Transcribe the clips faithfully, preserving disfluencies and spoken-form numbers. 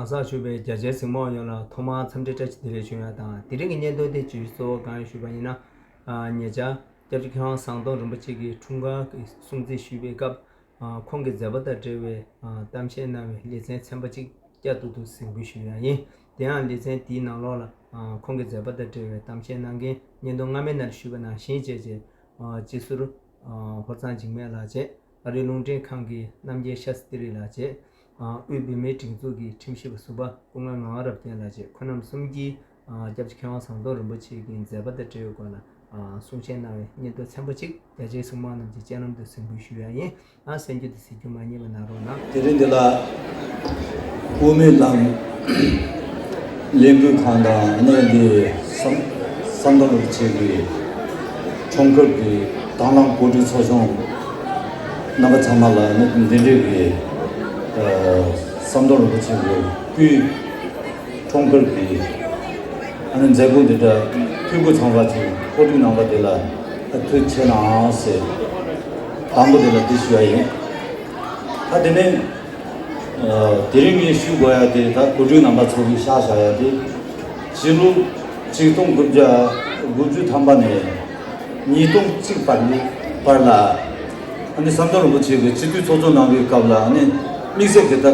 གཟིགས་ཞུས་པའི་རྒྱ་ཆེའི་གཟིགས་མོ་བ་ཡོངས་ལ་ཐོག་མར་འཚམས་འདྲི་བཀྲ་ཤིས་བདེ་ལེགས་ཞུ་ཡ་དང་། དེ་རིང་གི་བརྙན་ཐུང་དེ་བརྗོད་གཞི་གཙོ་བོ་གང་ཡིན་ཞུས་པ་ཡིན་ན། ཉེ་ཆར་སྐྱབས་རྗེ་མཁས་དབང་ཟམ་གདོང་རིན་པོ་ཆེ་གིས་འཁྲུངས་སྐར་གྱི་སྲུང་བརྩི་ཞུས་པའི་སྐབས། ཁོང་གི་མཛད་པ་དང་འབྲེལ་བའི་གཏམ་བཤད་གནང་བའི་ལེ་ཚན་ཚན་པ་གཅིག་བསྐྱར་དུ་དུ་གཟིགས་འབུལ་ཞུ་ཡ་ཡིན། དེ་ཡང་ལེ་ཚན་དེའི་ནང་ལོགས་ལ་ཁོང་གི་མཛད་པ་དང་འབྲེལ་བའི་གཏམ་བཤད་གནང་མཁན་བརྙན་ཐུང་སྔ་མའི་ནང་ཞུས་པ་ནང་བཞིན་བྱས་རྗེས། སྤྱི་ཟུར་ཧོར་གཙང་འཇིགས་མེད་ལགས་བྱས། ཨ་རིའི་རླུང་འཕྲིན་ཁང་གི་རྣམ་རྒྱལ་ཤཱ་སྟི་རི་ལགས་བཅས། དབུས་བོད་མིའི་སྒྲིག་འཛུགས་ཀྱི་ཁྲིམས་ཞིབ་པ་ཟུར་པ་སྐུ་ངོ་ངག་དབང་རབ་བརྟན་ལགས་བཅས་ཁོང་རྣམ་གསུམ་གྱིས། སྐྱབས་རྗེ་མཁས་དབང་ཟམ་གདོང་རིན་པོ་ཆེ་གི་མཛད་པ་དང་འབྲེལ་བའི་སྐོར་ལ་གསུང་བཤད་གནང་བའི་བརྙན་ཐུང་ཚན་པ་གཅིག་རྒྱ་ཆེའི་གཟིགས་མོ་རྣམས་ཀྱི་སྤྱན་ལམ་དུ་གཟིགས་འབུལ་ཞུ་ཡ་ཡིན། ཨ་གསན་རྒྱུ་དང་གཟིགས་རྒྱུ་མ་བསྙེལ་བ་གནང་རོགས་གནང་། དེ་རིང་འདི་ལ་དབུ་མའི་ལམ་ལས་འགུལ་ཁང་དང་གནས་འདི་ཟམ་ཟམ་གདོང་རིན་པོ་ཆེ་གི་འཁྲུངས་སྐར་གྱི་དང་བླངས་གོ་སྒྲིག་ཚོགས་ཆུང་རྣམ་པ་ཚང་མ་ལ་ནི་འདི་འདྲའི་གི་ཟམ་གདོང་རིན་པོ་ཆེ་གི་སྐུའི་འཁྲུངས་སྐར་གྱི་ཨ་ནི་མཛད་སྒོ་འདི་འདྲ་འཐུས་སྒོ་ཚང་བ་ཅིག་གོ་སྒྲིག་གནང་བ་དེ་ལ་ཐུགས་རྗེ་ཆེ་གནང་ཟེར་དང་པོ་དེ་ལ་འདི་ཞུ་ཡ་ཡིན། ད་དེ་ནས། དེ་རིང་ངས་ཞུ་དགོས་ཡ་དེ་ད་གོ་སྒྲིག་རྣམ་པ་ཚོ་གིས་ཤག་བཞག་ཡ་དེ། སྤྱི་ལོ་ཆིག་སྟོང་དགུ་བརྒྱ་དགུ་བཅུ་ཐམ་པ་ནས་ཉིས་སྟོང་གཅིག་བར་ནས་བར་ལ། ཨ་ནི་ཟམ་གདོང་རིན་པོ་ཆེ་གིས་སྤྱི་འཐུས་ཚོགས་གཙོ་གནང་བའི་སྐབས་ལ་ཨ་ནི་དམིགས་བསལ་གྱི་ད་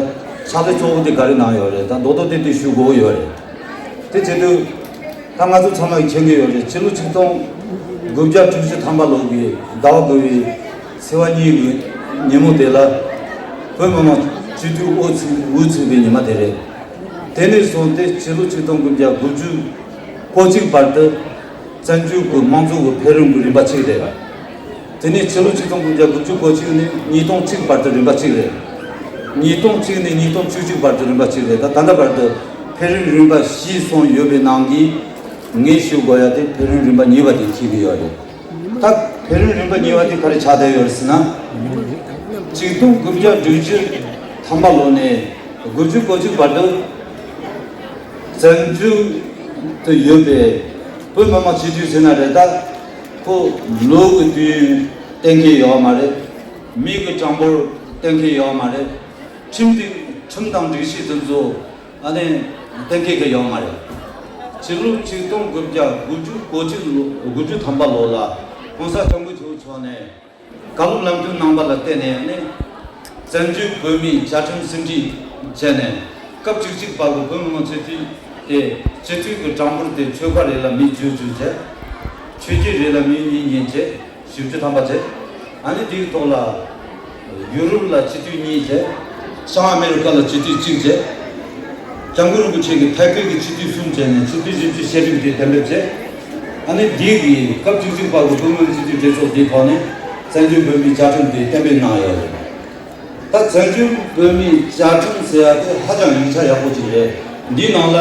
ཕྱག་ལས་གཙོ་བོ་དེ་ག་རེ་གནང་ཡོད་རེད། ད་མདོར་མདོར་བསྡུས་ཏེ་ཞུ་དགོས་ཡོད་རེད། དེ་བྱེད་དུས། ད་ང་ཚོ་ཚང་མས་མཁྱེན་གྱི་ཡོད་རེད། ཕྱི་ལོ་ཆིག་སྟོང་དགུ་བརྒྱ་དྲུག་ཅུ་ཐམ་པ་ལོ་གི་ཟླ་བ་དགུ་བའི་ཚེས་པ་གཉིས་ཀྱི་ཉིན་མོ་དེ་ལ་བོད་མི་མང་སྤྱི་འཐུས་དབུ་ཚུགས་དབུ་ཚུགས་པའི་ཉི་མ་དེ་རེད། དེ་ནས་བཟུང་སྟེ་ཕྱི་ལོ་ཆིག་སྟོང་དགུ་བརྒྱ་དགུ་བཅུ་གོ་གཅིག་བར་དུ་བཙན་བྱོལ་གྱི་དམངས་གཙོ་གི་འཕེལ་རིམ་གྱི་རིམ་པ་གཅིག་རེད། དེ་ནས་ཕྱི་ལོ་ཆིག་སྟོང་དགུ་བརྒྱ་དགུ་བཅུ་གོ་གཅིག་ནས་ཉིས་སྟོང་གཅིག་བར་དུ་རིམ་པ་གཅིག་རེད། ཉིས་སྟོང་གཅིག་ནས་ཉིས་སྟོང་བཅུ་གཅིག་བར་དུ་རིམ་པ་གཅིག་རེད། ད་ད་ལྟ་བར་དུ་འཕེལ་རིམ་རིམ་པ་བཞི་སོང་ཡོད་པའི་ནང་གི་ངས་ཞུ་དགོས་ཡ་དེ་འཕེལ་རིམ་རིམ་པ་གཉིས་པ་དེ་འཁེལ་གྱི་ཡོད་རེད། ད་འཕེལ་རིམ་རིམ་པ་གཉིས་པ་དེ་ག་རེ་ཆགས་བསྡད་ཡོད་རེད་ཟེར་ན། ཆིག་སྟོང་དགུ་བརྒྱ་དྲུག་ཅུ་ཐམ་པ་ལོ་ནས་དགུ་བཅུ་གོ་གཅིག་བར་དུ་བཙན་བྱོལ་དུ་ཡོད་པའི་བོད་མི་མང་སྤྱི་འཐུས་ཟེར་ན་རེད། ད་ཁོ་ལོ་གི་དུས་ཡུན་གཏན་འཁེལ་ཡོད་མ་རེད། མི་གི་གྲངས་འབོར་གཏན་འཁེལ་ཡོད་མ་རེད། ཁྲིམས་དེ་ཁྲིམས་དང་སྒྲིག་གཞི་དེ་ཚོ་ཨ་ནི་གཏན་འཁེལ་གི་ཡོད་མ་རེད། ཕྱི་ལོ་ཆིག་སྟོང་དགུ་བརྒྱ་དགུ་བཅུ་གོ་གཅིག་ལོ་དགུ་བཅུ་ཐམ་པ་ལོ་ལ་༸གོང་ས་༸སྐྱབས་མགོན་ཆེན་པོ་མཆོག་ནས་བཀའ་སློབ་ལམ་སྟོན་གནང་བ་ལ་བརྟེན་ནས་ནི་བཙན་བྱོལ་བོད་མིའི་བཅའ་ཁྲིམས་ཟིན་བྲིས་བྱས་ནས་སྐབས་བཅུ་གཅིག་པ་གི་བོད་མི་མང་སྤྱི་འཐུས་དེ་སྤྱི་འཐུས་ཀྱི་གྲངས་འབོར་དེ་ཆོལ་ཁ་རེ་ལ་མི་བཅུ་བཅུ་བྱས། ཆོས་བརྒྱུད་རེ་ལ་མི་གཉིས་གཉིས་བྱས། བཞི་བཅུ་ཐམ་པ་བྱས། ཨ་ནི་དེའི་ཐོག་ལ་ཡུ་རོབ་ལ་སྤྱི་འཐུས་གཉིས་བྱས། བྱང་ཨ་མེ་རི་ཀ་ལ་སྤྱི་འཐུས་གཅིག་བྱས།༸སྐྱབས་མགོན་རིན་པོ་ཆེ་གིས་ཐའེ་ཁུལ་གྱི་སྤྱི་འཐུས་གསུམ་བྱས་ནས་སྤྱི་འཐུས་བཞི་བཅུ་ཞེ་དྲུག་དེ་གཏན་འབེབས་བྱས། ཨ་ནི་དེ་གི་སྐབས་བཅུ་གཅིག་པ་གི་བོད་མི་སྤྱི་འཐུས་གྲོས་ཚོགས་དེའི་ཐོག་ནས་བཙན་བྱོལ་བོད་མིའི་བཅའ་ཁྲིམས་དེ་གཏན་འབེབས་གནང་ཡོད་རེད། ད་བཙན་བྱོལ་བོད་མིའི་བཅའ་ཁྲིམས་ཟེར་ཡ་དེ་ཧ་ཅང་ཡིག་ཆ་ཡག་པོ་ཅིག་རེད། འདིའི་ནང་ལ་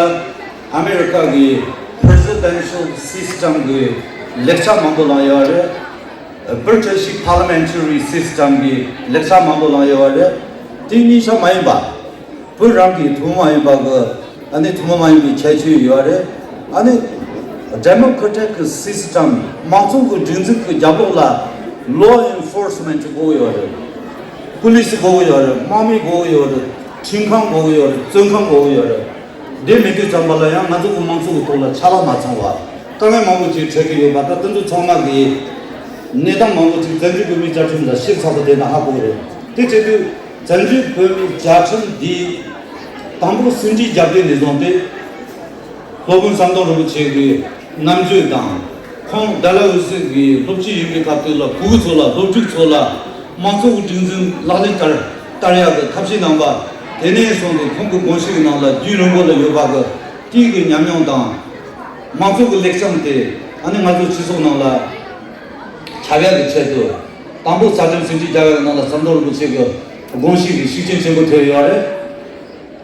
ཨ་མེ་རི་ཀ་གི་presidential system གི་ལེགས་ཆ་མང་པོ་བླངས་ཡོད་རེད། British parliamentary system གི་ལེགས་ཆ་མང་པོ་བླངས་ཡོད་རེད། དེ་གཉིས་ཆ་མ་ཡིན་པ། བོད་རང་གི་ཐུན་མོང་མ་ཡིན་པ་གི་ཨ་ནི་ཐུན་མོང་མ་ཡིན་པའི་ཁྱད་ཆོས་ཡོད་རེད། ཨ་ནི་democratic system མང་གཙོ་གི་སྒྲིག་འཛུགས་ཀྱི་རྒྱབ་ལོགས་ལ་law enforcement དགོས་ཡོད་རེད། police དགོས་ཡོད་རེད། དམག་མི་དགོས་ཡོད་རེད། ཁྲིམས་ཁང་དགོས་ཡོད་རེད། བཙོན་ཁང་དགོས་ཡོད་རེད། དེ་མེད་དུས་ཙམ་པ་ལ་ཡང་ང་ཚོ་གི་མང་གཙོ་གི་ཐོག་ལ་ཕྱག་ལས་མ་ཚང་བ་དཀའ་ངལ་མང་པོ་ཅིག་འཕྲད་ཀྱི་ཡོད་པ། ད་དེ་ཚོ་ཚང་མ་གི་གནས་སྟངས་མང་པོ་ཅིག་བཙན་བྱོལ་བོད་མིའི་བཅའ་ཁྲིམས་ལ་ཞིབ་ཚགས་པོ་བལྟས་ན་ཧ་གོ་གི་རེད། དེ་བྱེད་དུས་བཙན་བྱོལ་བོད་མིའི་བཅའ་ཁྲིམས་འདི་དང་པོ་ཟིན་བྲིས་རྒྱབ་དུས་ནས་བཟུང་སྟེ། སློབ་དཔོན་ཟམ་གདོང་རིན་པོ་ཆེ་གི་རྣམ་དཔྱོད་དང་། ཁོང་ཌལ་ཧོ་སི་གི་སློབ་སྤྱི་ཡིན་པའི་སྐབས་དེ་ལ་ཕྲུ་གུ་ཚོ་ལ་སློབ་ཕྲུག་ཚོ་ལ་དམངས་གཙོ་གི་སྒྲིག་འཛུགས་ལག་ལེན་བསྟར་བསྟར་ཡག་གི་ཐབས་ཤེས་གནང་བ། དེ་ནས་བཟུང་སྟེ་ཁོང་གི་དགོངས་གཞི་གི་ནང་ལ་རྒྱུན་རིང་པོ་ལ་ཡོད་པ་གི་དེའི་གི་ཉམས་མྱོང་དང་། དམངས་གཙོ་གི་ལེགས་བྱང་དེ་ཨ་ནི་ང་ཚོ་སྤྱི་ཚོགས་ནང་ལ་ཁྱབ་ཡག་གི་ཆེད་དུ། དང་པོ་རྩ་ཁྲིམས་ཟིན་བྲིས་རྒྱག་ཡག་གི་ནང་ལ་ཟམ་གདོང་རིན་པོ་ཆེ་གི་དགོངས་གཞི་གི་ཤུགས་རྐྱེན་ཆེན་པོ་ཐེབས་ཡོད་རེད།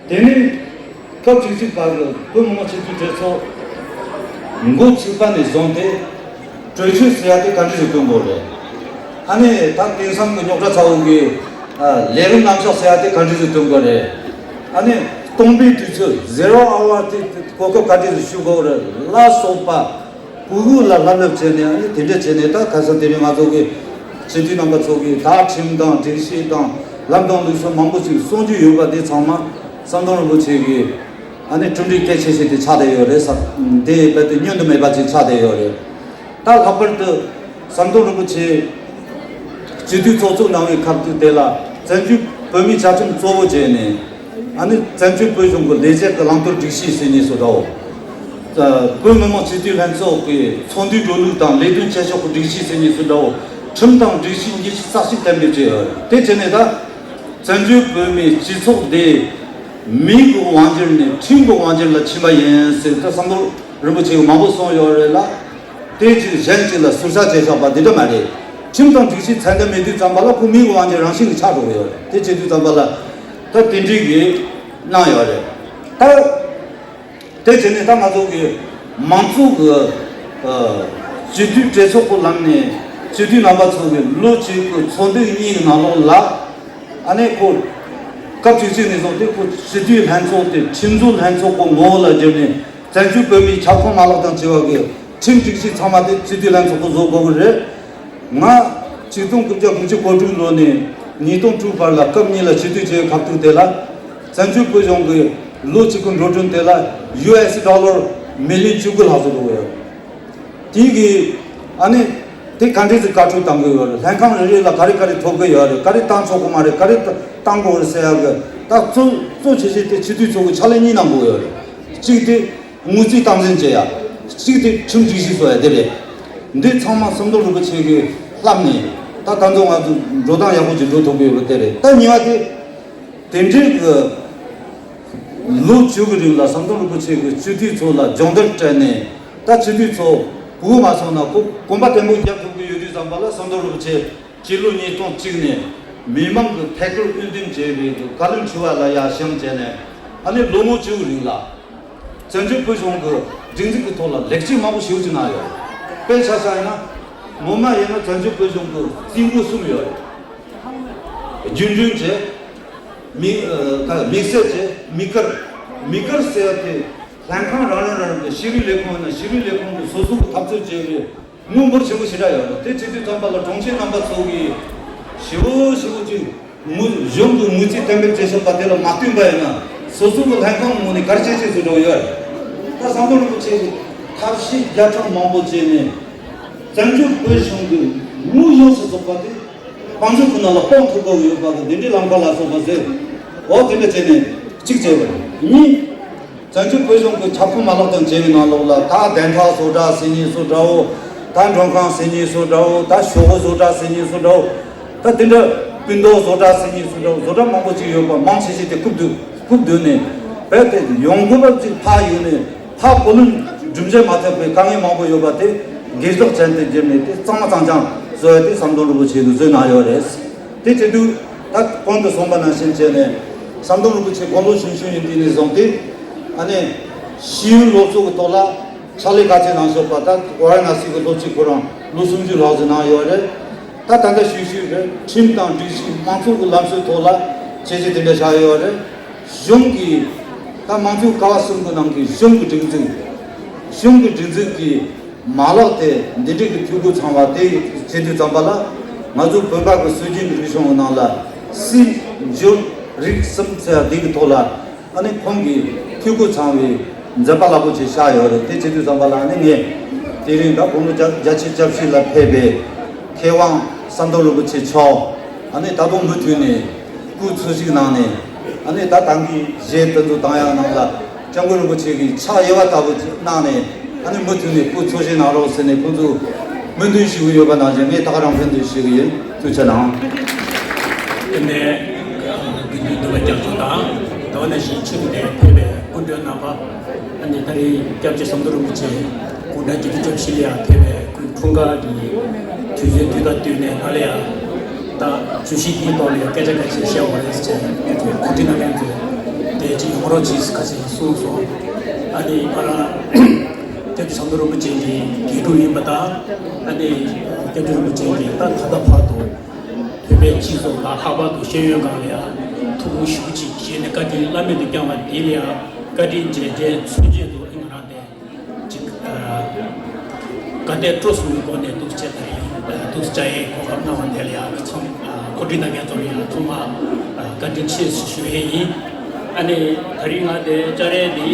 དེ་ནས་སྐབས་བཅུ་གཅིག་པ་གི་བོད་མི་མང་སྤྱི་འཐུས་གྲོས་ཚོགས་འགོ་ཚུགས་པ་ནས་བཟུང་སྟེ་གྲོས་ཆོད་ཟེར་ཡ་དེ་ག་འདྲ་ཞིག་བཏོན་དགོས་རེད། ཨ་ནི་ད་དེང་སང་གི་རྙོག་དྲ་ཚ་བོ་གི་ལས་རིམ་རྣམ་གཞག་ཟེར་ཡ་དེ་ག་འདྲ་ཞིག་བཏོན་དགོས་རེད། ཨ་ནི་སྟོང་པའི་དུས་ཚོད་zero hour དེ་གོ་སྐབས་ག་འདྲ་ཞིག་ཞུ་དགོས་རེད་ལ་སོགས་པ། གུ་གུ་ལ་བསླབ་བསླབ་བྱས་ནས་ཨ་ནི་དེ་འདྲ་བྱས་ནས་ད་ཁ་སང་དེ་རིང་ང་ཚོ་གི་སྤྱི་འཐུས་རྣམ་པ་ཚོ་གིས་ད་ཁྲིམས་དང་སྒྲིག་གཞི་དང་ལམ་དང་ལུགས་སྲོལ་མང་པོ་ཞིག་གསུང་རྒྱུ་ཡོད་པ་དེ་ཚང་མ་ ཟམ་གདོང་རིན་པོ་ཆེ་གི་ཨ་ནི་གྲུབ་འབྲས་གལ་ཆེ་ཤོས་དེ་ཆགས་བསྡད་ཡོད་རེད་ས། དེ་རྦད་དེ་བསྙོན་དུ་མེད་པ་ཅིག་ཆགས་བསྡད་ཡོད་རེད། ད་ལྷག་པར་དུ་ཟམ་གདོང་རིན་པོ་ཆེ་སྤྱི་འཐུས་ཚོགས་གཙོ་གནང་བའི་སྐབས་དུས་དེ་ལ་བཙན་བྱོལ་བོད་མིའི་བཅའ་ཁྲིམས་གཙོ་བོ་བྱས་ནས་ཨ་ནི་བཙན་བྱོལ་བོད་གཞུང་གི་ལས་བྱེད་ཀྱི་བླང་དོར་སྒྲིག་གཞི་ཟེར་ནས་སུ་འདྲའོ། བོད་མི་མང་སྤྱི་འཐུས་ལྷན་ཚོགས་ཀྱི་ཚོགས་འདུའི་འགྲོ་ལུགས་དང་ལས་དོན་བྱེད་ཕྱོགས་ཀྱི་སྒྲིག་གཞི་ཟེར་ནས་སུ་འདྲའོ། ཁྲིམས་དང་སྒྲིག་གཞི་ཉིད་ཀྱིས་གསལ་བཤད་གཏན་འབེབས་བྱས་ཡོད་རེད། དེ་བྱས་ནས་ད་བཙན་བྱོལ་བོད་མིའི་སྤྱི་ཚོགས་འདི་མིའི་དབང་སྒྱུར་ནས་ཁྲིམས་ཀྱི་དབང་སྒྱུར་ལ་ཕྱིན་པ་ཡིན་ཟེར་ད་ཟམ་གདོང་རིན་པོ་ཆེ་གིས་མང་པོ་གསུངས་ཡོད་རེད་ལ། དེ་གཅིག་གཞན་གཅིག་ལ་ཟུར་ཟ་བྱས་བཞག་པ་འདི་འདྲ་མ་རེད། ཁྲིམས་དང་སྒྲིག་གཞི་ཚད་ལྡན་མེད་དུས་ཙམ་པ་ལ་ཁོ་མིའི་དབང་སྒྱུར་རང་བཞིན་གྱིས་ཆགས་འགྲོ་གི་ཡོད་རེད། དེ་བྱེད་དུས་ཙམ་པ་ལ་ད་དེ་འདྲའི་གི་གནང་ཡོད་རེད། ད་དེ་བྱས་ནས་ད་ང་ཚོ་གི་མང་ཚོགས་ཀྱི་ཨ་སྤྱི་འཐུས་གྲོས་ཚོགས་ཀྱི་ལམ་ནས་སྤྱི་འཐུས་རྣམ་པ་ཚོ་གི་ལོ་གཅིག་གི་ཚོགས་འདུ་གཉིས་ཀྱི་ནང་ལོགས་ལ་ཨ་ནི་ཁོ་སྐབས་བཅུ་གཅིག་ནས་བཟུང་སྟེ་ཁོ་སྤྱི་འཐུས་ལྷན་ཚོགས་དེ་ཁྲིམས་བཟོ་ལྷན་ཚོགས་ཀྱི་ངོ་བོ་ལ་བསྒྱུར་ནས་བཙན་བྱོལ་བོད་མིའི་ཁྱབ་ཁོངས་མ་ལག་དང་བཅས་པ་གི་ཁྲིམས་སྒྲིག་གཞི་ཚང་མ་དེ་སྤྱི་འཐུས་ལྷན་ཚོགས་ཀྱིས་བཟོ་དགོས་ཀྱི་རེད། ང་ཆིག་སྟོང་དགུ་བརྒྱ་དགུ་བཅུ་གོ་དྲུག་ལོ་ནས་ཉིས་སྟོང་དྲུག་བར་ལ་སྐབས་གཉིས་ལ་སྤྱི་འཐུས་བྱས་ཡོད། སྐབས་དྲུག་དེ་ལ་བཙན་བྱོལ་བོད་གཞུང་གི་ལོ་གཅིག་གི་འགྲོ་གྲོན་དེ་ལ་ཡུ་ཨེ་སི་ཌོ་ལར་མི་ལི་ཡོན་བཅུ་དགུ་ལྷག་ཙམ་འགྲོ་གི་ཡོད། དེ་གི་ཨ་ནི་དེ་ག་འདྲས་ཀྱི་བཀའ་འཁྲོལ་བཏང་གི་ཡོད་རེད། ལྷན་ཁང་རེ་རེ་ལ་ག་རེ་ག་རེ་ཐོབ་གི་ཡོད་རེད། ག་རེ་བཏང་ཆོག་གི་མ་རེད། ག་རེ་བཏང་དགོས་རེད་ཟེར་ཡག་གི་ད་གཙོ་གཙོ་ཆེ་ཤོས་དེ་སྤྱི་འཐུས་ཚོ་གི་ཕྱག་ལས་གཉིས་གནང་དགོས་ཡོད་རེད། གཅིག་དེ་དངུལ་རྩིས་སྟངས་འཛིན་བྱེད་ཡ། གཅིག་དེ་ཁྲིམས་སྒྲིག་གཞི་བཟོ་ཡ་དེ་རེད། འདི་ཚང་མ་ཟམ་གདོང་རིན་པོ་ཆེ་གིས་ལྷབ་ནས་ད་ད་དུང་ང་ཚོ་འགྲོ་སྟངས་ཡག་པོ་ཅིག་འགྲོ་ཐུབ་ཀྱི་ཡོད་པ་དེ་རེད། ད་གཉིས་པ་དེ་དེ་འདྲའི་གི་ལོ་བཅུ་གི་རིང་ལ་ཟམ་གདོང་རིན་པོ་ཆེ་གིས་སྤྱི་འཐུས་ཚོ་ལ་སྦྱོང་བརྡར་སྤྲད་ནས་ད་སྤྱི་འཐུས་ཚོ་གུ་མ་སོང་ན་གོ་གོམ་པ་བརྟན་པོ་རྒྱབ་ཐུབ་ཀྱི་ཡོད་དུས་ཙམ་པ་ལ་ཟམ་གདོང་རིན་པོ་ཆེ་སྤྱི་ལོ་ཉིས་སྟོང་གཅིག་ནས་མི་མང་གི་ཐད་ཀར་འོས་འདེམས་བྱས་པའི་བཀའ་བློན་ཁྲི་པ་ལ་ཡར་བཞེངས་བྱས་ནས་ཨ་ནི་ལོ་ངོ་བཅུ་གི་རིང་ལ། བཙན་བྱོལ་བོད་གཞུང་གི་སྒྲིག་འཛུགས་ཀྱི་ཐོག་ལ་ལེགས་སྐྱེས་མང་པོ་ཞེ་པོ་ཅིག་གནང་ཡོད། དཔེ་ཆ་བཞག་ཡིན་ན། ངོ་མ་ཡིན་ན་བཙན་བྱོལ་བོད་གཞུང་གི་རྩིས་འགོ་གསུམ་ཡོད་རེད། རྒྱུན་གྲོན་བྱས། མི་ཨ་དམིགས་བསལ་བྱས་མི་དཀར། མི་དཀར་ཟེར་བ་དེ་ལྷན་ཁང་རང་རང་རང་རང་གི་ཤེས་རིག་ལས་ཁུངས་ཡིན་ན་ཤེས་རིག་ལས་ཁུངས་ཀྱི་སོ་སོ་གི་འཐབ་རྩོད་བྱས་པའི། དངུལ་འབོར་ཆེན་པོ་ཞེ་དྲག་ཡོད་རེད། དེ་བྱེད་དུས་ཙམ་པ་ལ་གྲོང་ཁྱེར་རྣམ་པ་ཚོ་གིས་ཞེ་པོ་ཞེ་པོ་ཅིག་དངུལ་གཞུང་གི་དངུལ་རྩིས་གཏན་འབེབས་བྱས་ཤག་པ་དེ་ལ་མ་བསྟུན་པ་ཡིན་ན་སོ་སོ་གི་ལྷན་ཁང་ངོས་ནས་ག་རེ་བྱེད་བྱེད་ཚུལ་འགྲོ་ཡོད་རེད། ད་ཟམ་གདོང་རིན་པོ་ཆེ་གིས་ཐབས་ཤེས་བརྒྱ་ཕྲག་མང་པོ་བྱས་ནས་བཙན་བྱོལ་བོད་གཞུང་གི་དངུལ་ཡོངས་སུ་རྫོགས་པ་དེ་དཔལ་འབྱོར་གྱི་ནང་ལ་སྤུངས་ཐུབ་དགོས་ཡོད་པ་གི་འདི་འདྲའི་ལམ་ཁ་ལ་སོགས་པ་ཟེར། འོ་དེ་འདྲ་བྱས་ནས་གཅིག་བྱས་པ་རེད། གཉིས། བཙན་བྱོལ་བོད་གཞུང་གི་ཁྱབ་ཁོངས་མ་ལག་དང་བཅས་པའི་ནང་ལོགས་ལ་ད་བདེན་མཐའ་བཟོ་གྲྭ་ཟེར་མཁན་སུ་འདྲའོ། ད་མགྲོན་ཁང་ཟེར་མཁན་སུ་འདྲའོ། ད་ཞོགས་པ་བཟོ་གྲྭ་ཟེར་མཁན་སུ་འདྲའོ། ད་དེ་འདྲ་སྤུན་ཟླ་བཟོ་གྲྭ་ཟེར་མཁན་སུ་འདྲའོ། བཟོ་གྲྭ་མང་པོ་ཅིག་ཡོད་པ་མང་ཆེ་ཤོས་དེ་རྐུབ་བསྡུ་རྐུབ་བསྡུ་ནས་རྦད་དེ་ཡོང་དགོས་པ་ཅིག་ཕར་ཡོང་ནས་ཕར་བུ་ལོན་སྒྲུབ་འཇལ་མ་ཐུབ་པའི་དཀའ་ངལ་མང་པོ་ཡོད་པ་དེ་སྒེར་བདག་ཅན་དུ་བསྒྱུར་ནས་དེ་གཙང་མ་གཙང་རྐྱང་བཟོ་ཡ་དེ་ཟམ་གདོང་རིན་པོ་ཆེ་གིས་བཟོས་གནང་ཡོད་རེད། དེ་བྱེད་དུས་ད་གོང་དུ་གསུངས་པ་ནང་བཞིན་བྱས་ནས་ཟམ་གདོང་རིན་པོ་ཆེ་དགུང་ལོ་གཞོན་ཤོས་ཡིན་དུས་ནས་བཟུང་སྟེ་ཨ་ནི་ཤེས་ཡོན་སློབ་གསོ་གི་ཐོག་ལ་ཕྱག་ལས་ག་ཚད་གནང་ཆོག་པ། ད་ཝཱ་ར་ཎ་སི་གི་སློབ་གྲྭ་ཁོ་རང་ལོ་སུམ་ཅུ་ལྷག་ཙམ་གནང་ཡོད་རེད། ད་ད་ལྟ་ཞུས་ཞུས་རེད། ཁྲིམས་དང་སྒྲིག་གཞི་མང་ཚོགས་ཀྱི་ལམ་སྲོལ་ཐོག་ལ་བྱས་རྗེས་དེ་འདྲ་བཞག་ཡོད་རེད། གཞུང་གི་ད་མང་གཙོའི་ཀ་བ་གསུམ་གྱི་ནང་གི་གཞུང་གི་སྒྲིག་འཛུགས། གཞུང་གི་སྒྲིག་འཛུགས་ཀྱི་མ་ལག་དེ་འདི་འདྲའི་གི་འཐུས་སྒོ་ཚང་བ་དེ་བྱེད་དུས་ཙམ་པ་ལ་ང་ཚོ་བོད་པ་གི་སྲོལ་རྒྱུན་རིག་གཞུང་གི་ནང་ལ་སྲིད་འབྱོར་རིག་གསུམ་ཟེར་བ་འདི་གི་ཐོག་ལ་ཨ་ནི་ཁོང་གིས་འཐུས་སྒོ་ཚང་བའི་མཛད་པ་རླབས་པོ་ཆེ་བཞག་ཡོད་རེད། དེ་བྱེད་དུས་ཙམ་པ་ལ་ཨ་ནི་ངས་དེ་རིང་ད་དགུང་ལོ་བརྒྱ་བརྒྱད་ཅུ་གྱ་བཞི་ལ་ཕེབས་པའི་མཁས་དབང་ཟམ་གདོང་རིན་པོ་ཆེ་མཆོག་ཨ་ནི་ད་དུང་མུ་མཐུད་ནས་སྐུ་འཚོ་བཞུགས་གནང་ནས་ཨ་ནི་ད་ད་གིན་གཞས་དེ་ཚོ་བཏང་ཡག་ནང་ལ་སྐྱབས་མགོན་རིན་པོ་ཆེ་གི་ཕྱག་གཡས་པ་ལྟ་བུ་གནང་ནས་ཨ་ནི་མུ་མཐུད་ནས་སྐུ་འཚོ་བཞུགས་གནང་རོགས་ཟེར་ནས་ཁོང་ཚོས་སྨོན་འདུན་ཞུ་གི་ཡོད་པ་ནང་བཞིན་ངས་ད་ག་རང་སྨོན་འདུན་ཞུ་གི་ཡིན། ཐུགས་རྗེ་གནང་། དེ་ནས་དགེ་འདུན་འདུས་པ་རྒྱ་མཚོ་དང་ད་ག་ནང་བཞིན་ཕྱི་རུ་ནས་ཕེབས་པའི་སྐུ་མགྲོན་རྣམ་པ། ཨ་ནི་ད་རེས་སྐྱབས་རྗེ་ཟམ་གདོང་རིན་པོ་ཆེ་དགུང་གྲངས་བརྒྱད་ཅུ་གྱ་བཞི་ལ་ཡང་ཕེབས་པའི་སྐུའི་འཁྲུངས་སྐར་གྱི་དུས་ཚོད་དུས་དང་བསྟུན་ནས་ང་ལ་ཡང་ད་བརྗོད་གཞི་འདིའི་ཐོག་ལ་ཡང་སྐད་ཆ་ཁ་ཤས་བཤད་དགོས་རེད་ཟེར་ནས་གོ་སྒྲིག་གནང་མཁན་ཚོས་དེ་ཅིག་ཡོང་རོགས་གྱིས་ཁ་ཤས་གསུངས་སོང་། ཨ་ནི་ང་རང་སྐྱབས་རྗེ་ཟམ་གདོང་རིན་པོ་ཆེ་གི་དགེ་ཕྲུག་ཡིན་པ་དང་ཨ་ནི་སྐྱབས་རྗེ་རིན་པོ་ཆེ་གི་ད་ད་ལྟ་བར་དུ་བོད་པའི་སྤྱི་ཚོགས་དང་ལྷག་པར་དུ་ཤེས་ཡོན་སྒང་ལ་ཡང་ཐུགས་ཁུར་ཞེ་པོ་ཅིག་བཞེས་ནས་བཀའ་དྲིན་བླ་མེད་དུ་བསྐྱངས་པ་དེ་ལ་ཡང་བཀའ་དྲིན་རྗེས་དྲན་མཚོན་བྱེད་དུ་ང་རང་དེ་ཅིག་ཨ་དགའ་དད་སྤྲོ་གསུམ་གྱི་སྒོ་ནས་ཐུགས་རྗེ་ཆེ་ལ་ཡང་ཐུགས་རྗེ་ཆེ་ཡི་གོ་སྐབས་གནང་བ་དེ་ལ་ཡང་ཚང་མ་གོ་སྒྲིག་གནང་མཁན་ཚོ་ལ་ཡང་ཚང་མ་བཀའ་དྲིན་ཆེ་ཞུ་ཞུ་ཡས་ཡིན། ཨ་ནི་ད་རིང་ང་དེ་བཅར་ཡས་འདི་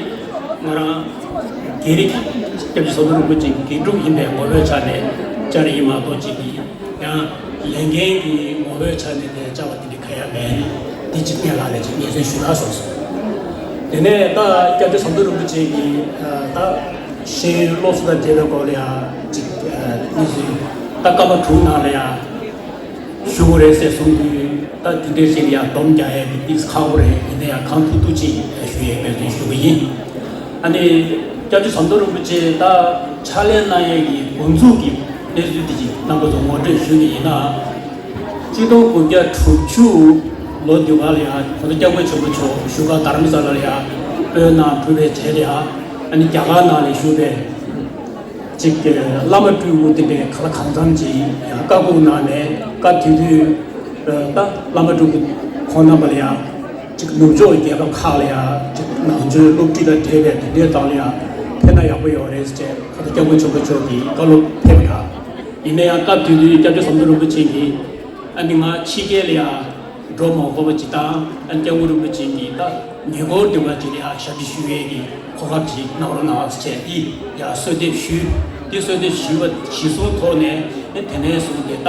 ང་རང་རྒྱལ་རིགས་སྐྱབས་རྗེ་ཟམ་གདོང་རིན་པོ་ཆེ་དགེ་ཕྲུག་ཡིན་པའི་ངོ་བོའི་ཆ་ནས་བཅར་ཡས་ཡིན་མ་གཏོགས་ཅིག་གི་ཡང་ལས་འགན་གྱི་ངོ་བོའི་ཆ་ནས་དེ་བཅར་བ་དེ་འདྲ་གང་ཡང་མེད། འདི་ཅིག་སྙན་ལགས་ལ་ཅིག་སྙན་སེང་ཞུ་ལ་སོང་སོང་། དེ་ནས་ད་སྐྱབས་རྗེ་ཟམ་གདོང་རིན་པོ་ཆེ་གིས་ད་ཤེས་ཡོན་སློབ་གསོ་དང་འབྲེལ་བའི་སྐོར་ལ་ཡང་ཅིག་སྙན་སེང་ད་སྐར་མ་དྲུག་ནང་ལ་ཡང་ཞུ་དགོས་རེད་ཟེར་གསུངས་དུས། ད་དེ་འདྲའི་ཞིག་ལ་ཡང་སྡོམ་རྒྱག་ཡས་དེ་ཏིས་ཁག་པོ་རེད། ཡིན་ན་ཡང་གང་ཐུབ་ཐུབ་ཅིག་ཞུ་ཡས་འབད་བརྩོན་ཞུ་གི་ཡིན། ཨ་ནི་སྐྱབས་རྗེ་ཟམ་གདོང་རིན་པོ་ཆེ་ད་ཕྱག་ལས་གནང་ཡས་ཀྱི་འགོ་འཛུགས་ཀྱི་གནས་ཚུལ་དེ་ཅིག་རྣམ་པ་ཚོ་ངོ་སྤྲོད་ཞུ་གི་ཡིན་ན། གཅིག་སྟོང་དགུ་བརྒྱ་དྲུག་ཅུ་ལོ་དུས་སྐབས་ལ་ཡང་གོང་ས་སྐྱབས་མགོན་ཆེན་པོ་མཆོག་བཞུགས་སྒར་དྷ་རམ་ས་ལ་ལ་ཡང་སྤོས་གནང་གྲུབ་པའི་རྗེས་ལ་ཡང་ཨ་ནི་རྒྱ་གར་ནང་ལ་བཞུགས་པའི་ཅིག་བླ་མ་སྤྲུལ་སྐུ་དེ་འདྲའི་ག་ལ་གང་འཚམ་ཅིག་ཡང་བཀའ་དགོངས་གནང་ནས། སྐབས་དེ་དུས་ད་བླ་མ་སྤྲུལ་སྐུ་ཁོང་རྣམ་པ་ལ་ཡང་ཅིག་ནུབ་ཕྱོགས་རྒྱལ་ཁབ་ཁག་ལ་ཡང་ཅིག་ནང་ཆོས་སློབ་ཁྲིད་དང་འབྲེལ་བའི་དེ་འདྲའི་སྒང་ལ་ཡང་ཕེབས་ན་ཡག་པོ་ཡོད་རེད་ཅེས་གོང་ས་སྐྱབས་མགོན་ཆེན་པོ་མཆོག་གིས་བཀའ་སློབ་ཕེབས་པ་དང་། ཡིན་ན་ཡང་སྐབས་དེ་དུས་སྐྱབས་རྗེ་ཟམ་གདོང་རིན་པོ་ཆེ་གིས་ཨ་ནི་ང་ཕྱི་རྒྱལ་ལ་ཡང་འགྲོ་མ་དགོས་པ་ཅིག་དང་། ཨ་ནི་སྐྱབས་མགོན་རིན་པོ་ཆེ་གིས་ད་ཉེ་འཁོར་དེ་བ་ཅིག་ལ་ཡང་ཞབས་ཕྱི་ཞུ་ཡས་ཀྱི་གོ་སྐབས་ཅིག་གནང་རོགས་གནང་ཟེར་བྱས་ཏེ་ཡང་གསོལ་འདེབས་ཞུས། དེ་གསོལ་འདེབས་ཞུས་པ་གཞིར་བཟུང་ཐོག་ནས་ཨ་ནི་དེ་ནས་བཟུང་སྟེ་ད་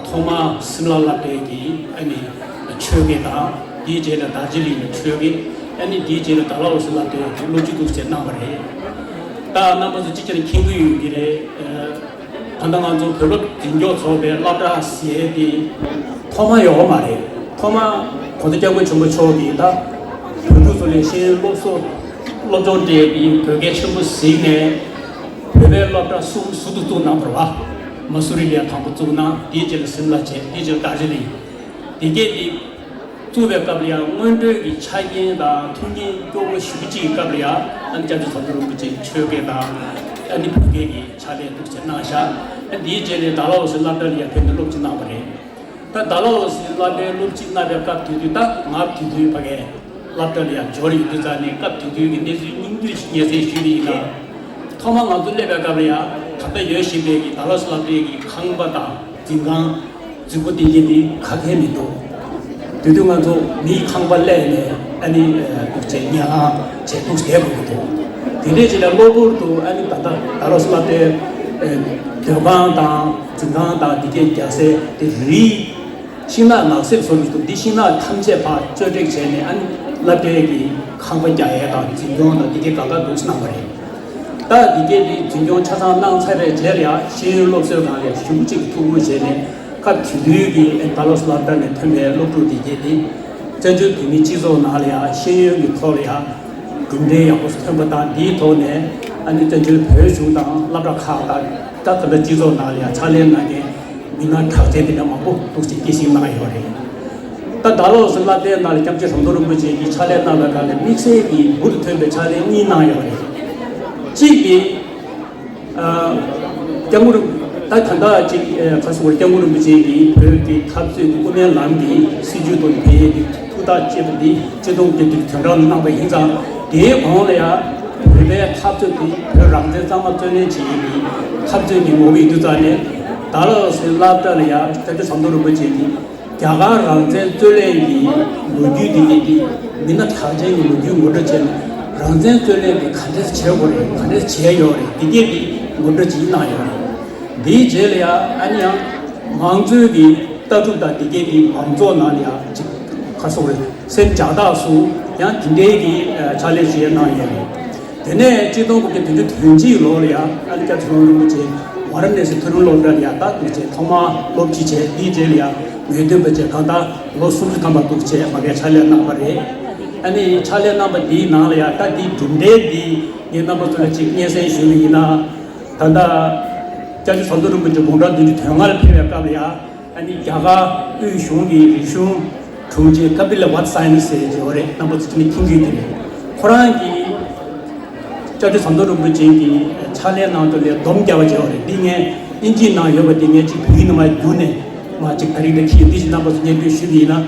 ཐོག་མར་སིམ་ལ་སློབ་གྲྭའི་གི་ཨ་ནི་ཆོས་དགེ་དང་། དེའི་རྗེས་ལ་དར་ཇི་ལིང་ལ་ཆོས་དགེ། ཨ་ནི་དེའི་རྗེས་ལ་ཌལ་ཧོ་སི་སློབ་གྲྭའི་གི་སློབ་སྤྱི་འདུག་སེ་གནང་བ་རེད། ད་རྣམ་པ་ཚོ་ཅིག་ཅར་མཁྱེན་གྱི་ཡོད་ཀྱི་རེད། ད་ལྟ་ང་ཚོ་བོད་སློབ་འཛིན་སྐྱོང་ཚོགས་པའི་སློབ་གྲྭ་ཟེར་དེ་ཐོག་མ་ཡོད་མ་རེད། ཐོག་མ་གོང་ས་སྐྱབས་མགོན་ཆེན་པོ་མཆོག་གིས་ད་བོད་ཕྲུག་ཚོ་ལ་ཤེས་ཡོན་སློབ་གསོ་སློབ་སྦྱོང་སྤྲད་པའི་དགོས་གལ་ཆེན་པོ་གཟིགས་ནས་བོད་པའི་སློབ་གྲྭ་གསུམ་ཟུར་དུ་བཙུགས་གནང་བ་རེད་བ། མ་སུ་རི་ལ་དང་པོ་བཙུགས་གནང་། དེའི་རྗེས་ལ་སིམ་ལ་བྱས། དེའི་རྗེས་ལ་དར་ཇི་ལིང་། དེ་གས་དེ་བཙུགས་པའི་སྐབས་ལ་ཡང་སྔོན་འགྲོའི་གི་ཆ་རྐྱེན་དང་མཐུན་རྐྱེན་སྐྱོ་བོ་ཞེ་པོ་ཅིག་གི་སྐབས་ལ་ཡང་ཨ་ནི་སྐྱབས་རྗེ་ཟམ་གདོང་རིན་པོ་ཆེ་ཆོས་དགེ་དང་ཨ་ནི་བོད་སྐད་ཀྱི་ཕྱག་ལས་འདུག་སེ་གནང་ཤག་ཨ་ནི་དེའི་རྗེས་ནས་ཌལ་ཧོ་སི་སློབ་གྲྭ་ལ་ཡང་ཕེབས་ནས་སློབ་ཁྲིད་གནང་བ་རེད། ད་ཌལ་ཧོ་སི་སློབ་གྲྭའི་སློབ་ཁྲིད་གནང་བའི་སྐབས་དེ་དུས་ད་ང་དེ་དུས་ཕ་གིའི་སློབ་གྲྭ་ལ་ཡང་འབྱོར་ཡོད་དུས་ཙང་ནས། སྐབས་དེ་དུས་ཀྱི་གནས་ཚུལ་སྙིང་བསྡུས་ཤིག་སྙན་སེང་ཞུས་པ་ཡིན་ན། ཐོག་མར་ང་ཚོ་སླེབས་པའི་སྐབས་ལ་ཡང་ད་ལྟ་ཡོད་བཞིན་པའི་གི་ཌལ་ཧོ་སི་སློབ་གྲྭའི་གི་ཁང་པ་དང་འཛིན་ཁང་། རྫིག་པོ་དེ་གྱད་དེ་ག་གེ་མི་འདུག་དེ་དུས་ང་ཚོ་མིའི་ཁང་པ་གླས་ནས་ཨ་ནི་འདུག་སེ་ཉལ་ཁང་བྱས་འདུག་སེ་བསྡད་དགོས་ཀྱི་འདུག་དེ་འདྲའི་ཅིག་ལ་གློ་བུར་དུ་ཨ་ནི་ད་ལྟ་ཌལ་ཧོ་སི་སློབ་གྲྭའི་སྡོད་ཁང་དང་འཛིན་ཁང་དང་དེ་གྱད་རྒྱག་སའི་དེ་རིའི་ཤིང་ནགས་ནགས་གསེབ་བཟོ་མི་འདུག་འདི་ཤིང་ནགས་ཐམས་ཅད་ཕར་གཅོད་འབྲེག་བྱས་ནས་ཨ་ནི་སློབ་གྲྭའི་གི་ཁང་པ་རྒྱག་ཡས་དང་འཛིན་སྐྱོང་དང་དེ་གྱད་གང་ག་འདུག་སེ་གནང་བ་རེད། ད་འདི་གྱད་འདི་འཛིན་སྐྱོང་ཆ་ཚང་གནང་ཚར་བའི་རྗེས་ལ་ཡང་ཤེས་ཡོན་སློབ་གསོའི་སྒང་ལ་ཞེ་པོ་ཅིག་ཐུགས་ཁུར་བྱས་ནས། སྐབས་དེ་དུས་ཀྱི་ཌལ་ཧོ་སི་སློབ་གྲྭ་ནས་ཐོན་པའི་སློབ་ཕྲུག་འདི་གྱད་འདི་བཙན་བྱོལ་བོད་མིའི་སྤྱི་ཚོགས་ནང་ལ་ཡང་ཤེས་ཡོན་གྱི་ཐོག་ལ་ཡང་གྲུབ་འབྲས་ཡག་པོ་ཐོན་པ་དང་། འདིའི་ཐོག་ནས་ཨ་ནི་བཙན་བྱོལ་བོད་གཞུང་དང་སློབ་གྲྭ་ཁག་དང་། ད་ད་ལྟ་སྤྱི་ཚོགས་ནང་ལ་ཡང་ཕྱག་ལས་གནང་མཁན་མི་སྣ་གྲགས་ཅན་དེ་འདྲ་མང་པོ་འདུག་སེ་སྐྱེད་སྲིང་གནང་ཡོད་རེད། ད་ཌལ་ཧོ་སི་སློབ་གྲྭའི་ནང་ལ་སྐྱབས་རྗེ་ཟམ་གདོང་རིན་པོ་ཆེ་གིས་ཕྱག་ལས་གནང་བའི་སྒང་ལ་དམིགས་བསལ་གྱི་འབུར་དུ་ཐོན་པའི་ཕྱག་ལས་གཉིས་གནང་ཡོད་རེད། གཅིག་དེ་ཨ་སྐྱབས་མགོན་རིན་པོ། ད་ད་ལྟ་ཅིག་ཨ་ག་རེ་ཟེར་དགོས་རེད། སྐྱབས་མགོན་རིན་པོ་ཆེ་གིས་བོད་ཀྱི་འཐབ་རྩོད་ཀྱི་དབུ་མའི་ལམ་གྱི་སྲིད་བྱུས་ཐོག་ནས་ཕན་ཡོན་གྱི་ཐུགས་ཐག་བཅད་པ་འདི་ཆིག་སྟོང་དགུ་བརྒྱ་དོན་གྲངས་ནང་གནང་བ་ཡིན་ཙང་། དེའི་གོང་ལ་ཡང་བོད་པའི་འཐབ་རྩོད་དེ་བོད་རང་བཙན་གཙང་མ་རྩོད་ལེན་བྱེད་ཡུལ་གྱི་འཐབ་རྩོད་ཀྱི་ངོ་བོ་ཡིན་དུས་ཙང་ནས། ཌལ་ཧོ་སི་སློབ་གྲྭ་ལ་ཡང་སྐྱབས་རྗེ་ཟམ་གདོང་རིན་པོ་ཆེ་གིས་རྒྱ་གར་རང་བཙན་རྩོད་ལེན་གྱི་ལོ་རྒྱུས་འདི་གྱད་འདི་མི་སྣ་གྲགས་ཅན་གྱི་ལོ་རྒྱུས་ངོ་སྤྲོད་བྱས་ནས། རང་བཙན་རྩོད་ལེན་འདི་ག་འདྲས་བྱས་དགོས་རེད། ག་འདྲས་བྱས་ཡོད་རེད། འདི་གྱད་འདི་ངོ་སྤྲོད་ཅིག་གནང་ཡོད་རེད། འདིའི་རྗེས་ལ་ཡང་ཨ་ནི་ཡང་མང་གཙོའི་གི་ལྟ་གྲུབ་དང་འདི་གྱད་འདི་མང་ཚོགས་ནང་ལ་ཡང་ཅིག་ག་རེ་ཟེར་དགོས་རེད། སེམས་བྱང་ཐབས་སུ་ཡང་དེ་འདྲའི་གི་ཕྱག་ལས་ཞིག་གནང་ཡོད་རེད། དེ་ནས་གཅིག་སྟོང་དགུ་བརྒྱ་བདུན་ཅུ་དོན་གཅིག་ལོ་ལ་ཡང་ཨ་ནི་སྐྱབས་རྗེ་ཟམ་གདོང་རིན་པོ་ཆེ་ཝཱ་ར་ཎ་སི་མཐོ་རིམ་སློབ་གྲྭ་ལ་ཡང་ད་འདུག་སེ་ཐོག་མར་སློབ་ཁྲིད་བྱས། དེའི་རྗེས་ལ་ཡང་ངེས་སྟོན་པ་བྱས། གང་ལྟར་ལོ་སུམ་ཅུ་ཐམ་པ་འདུག་སེ་མ་གིར་ཕྱག་ལས་གནང་བ་རེད། ཨ་ནི་ཕྱག་ལས་གནང་བ་འདིའི་ནང་ལ་ཡང་ད་འདིའི་གྲུབ་འབྲས་འདི་ངས་རྣམ་པ་ཚོ་ལ་ཅིག་སྙན་སེང་ཞུ་བ་ཡིན་ན། ད་ལྟ་སྐྱབས་རྗེ་ཟམ་གདོང་རིན་པོ་ཆེ་དགུང་གྲངས་བདུན་ཅུ་དོན་ལྔ་ལ་ཕེབས་པའི་སྐབས་ལ་ཡང་། ཨ་ནི་རྒྱ་གར་དབུས་གཞུང་གི་རིག་གཞུང་དྲུང་ཆེ་ཀ་པི་ལ་ཝཱཐ་སཱ་ཡན་ཟེར་ཅིག་ཡོད་རེད། རྣམ་པ་ཚོ་ཅིག་ནས་མཁྱེན་གྱི་ཡོད་དེ་རེད། ཁོ་རང་གིས་སྐྱབས་རྗེ་ཟམ་གདོང་རིན་པོ་ཆེ་གི་ཕྱག་ལས་གནང་སྟངས་ལ་སྡོམ་རྒྱག་པ་བྱས་པ་རེད། འདི་ངས་ཨིན་ཇིའི་ནང་ཡོད་པ་འདི་ངས་ཅིག་བོད་ཡིག་ནང་མར་བསྒྱུར་ནས་མར་ཅིག་ད་རིང་འདིར་ཁྱེར། འདི་ཅིག་རྣམ་པ་ཚོ་སྙན་སྒྲོན་ཞུས་པ་ཡིན་ན།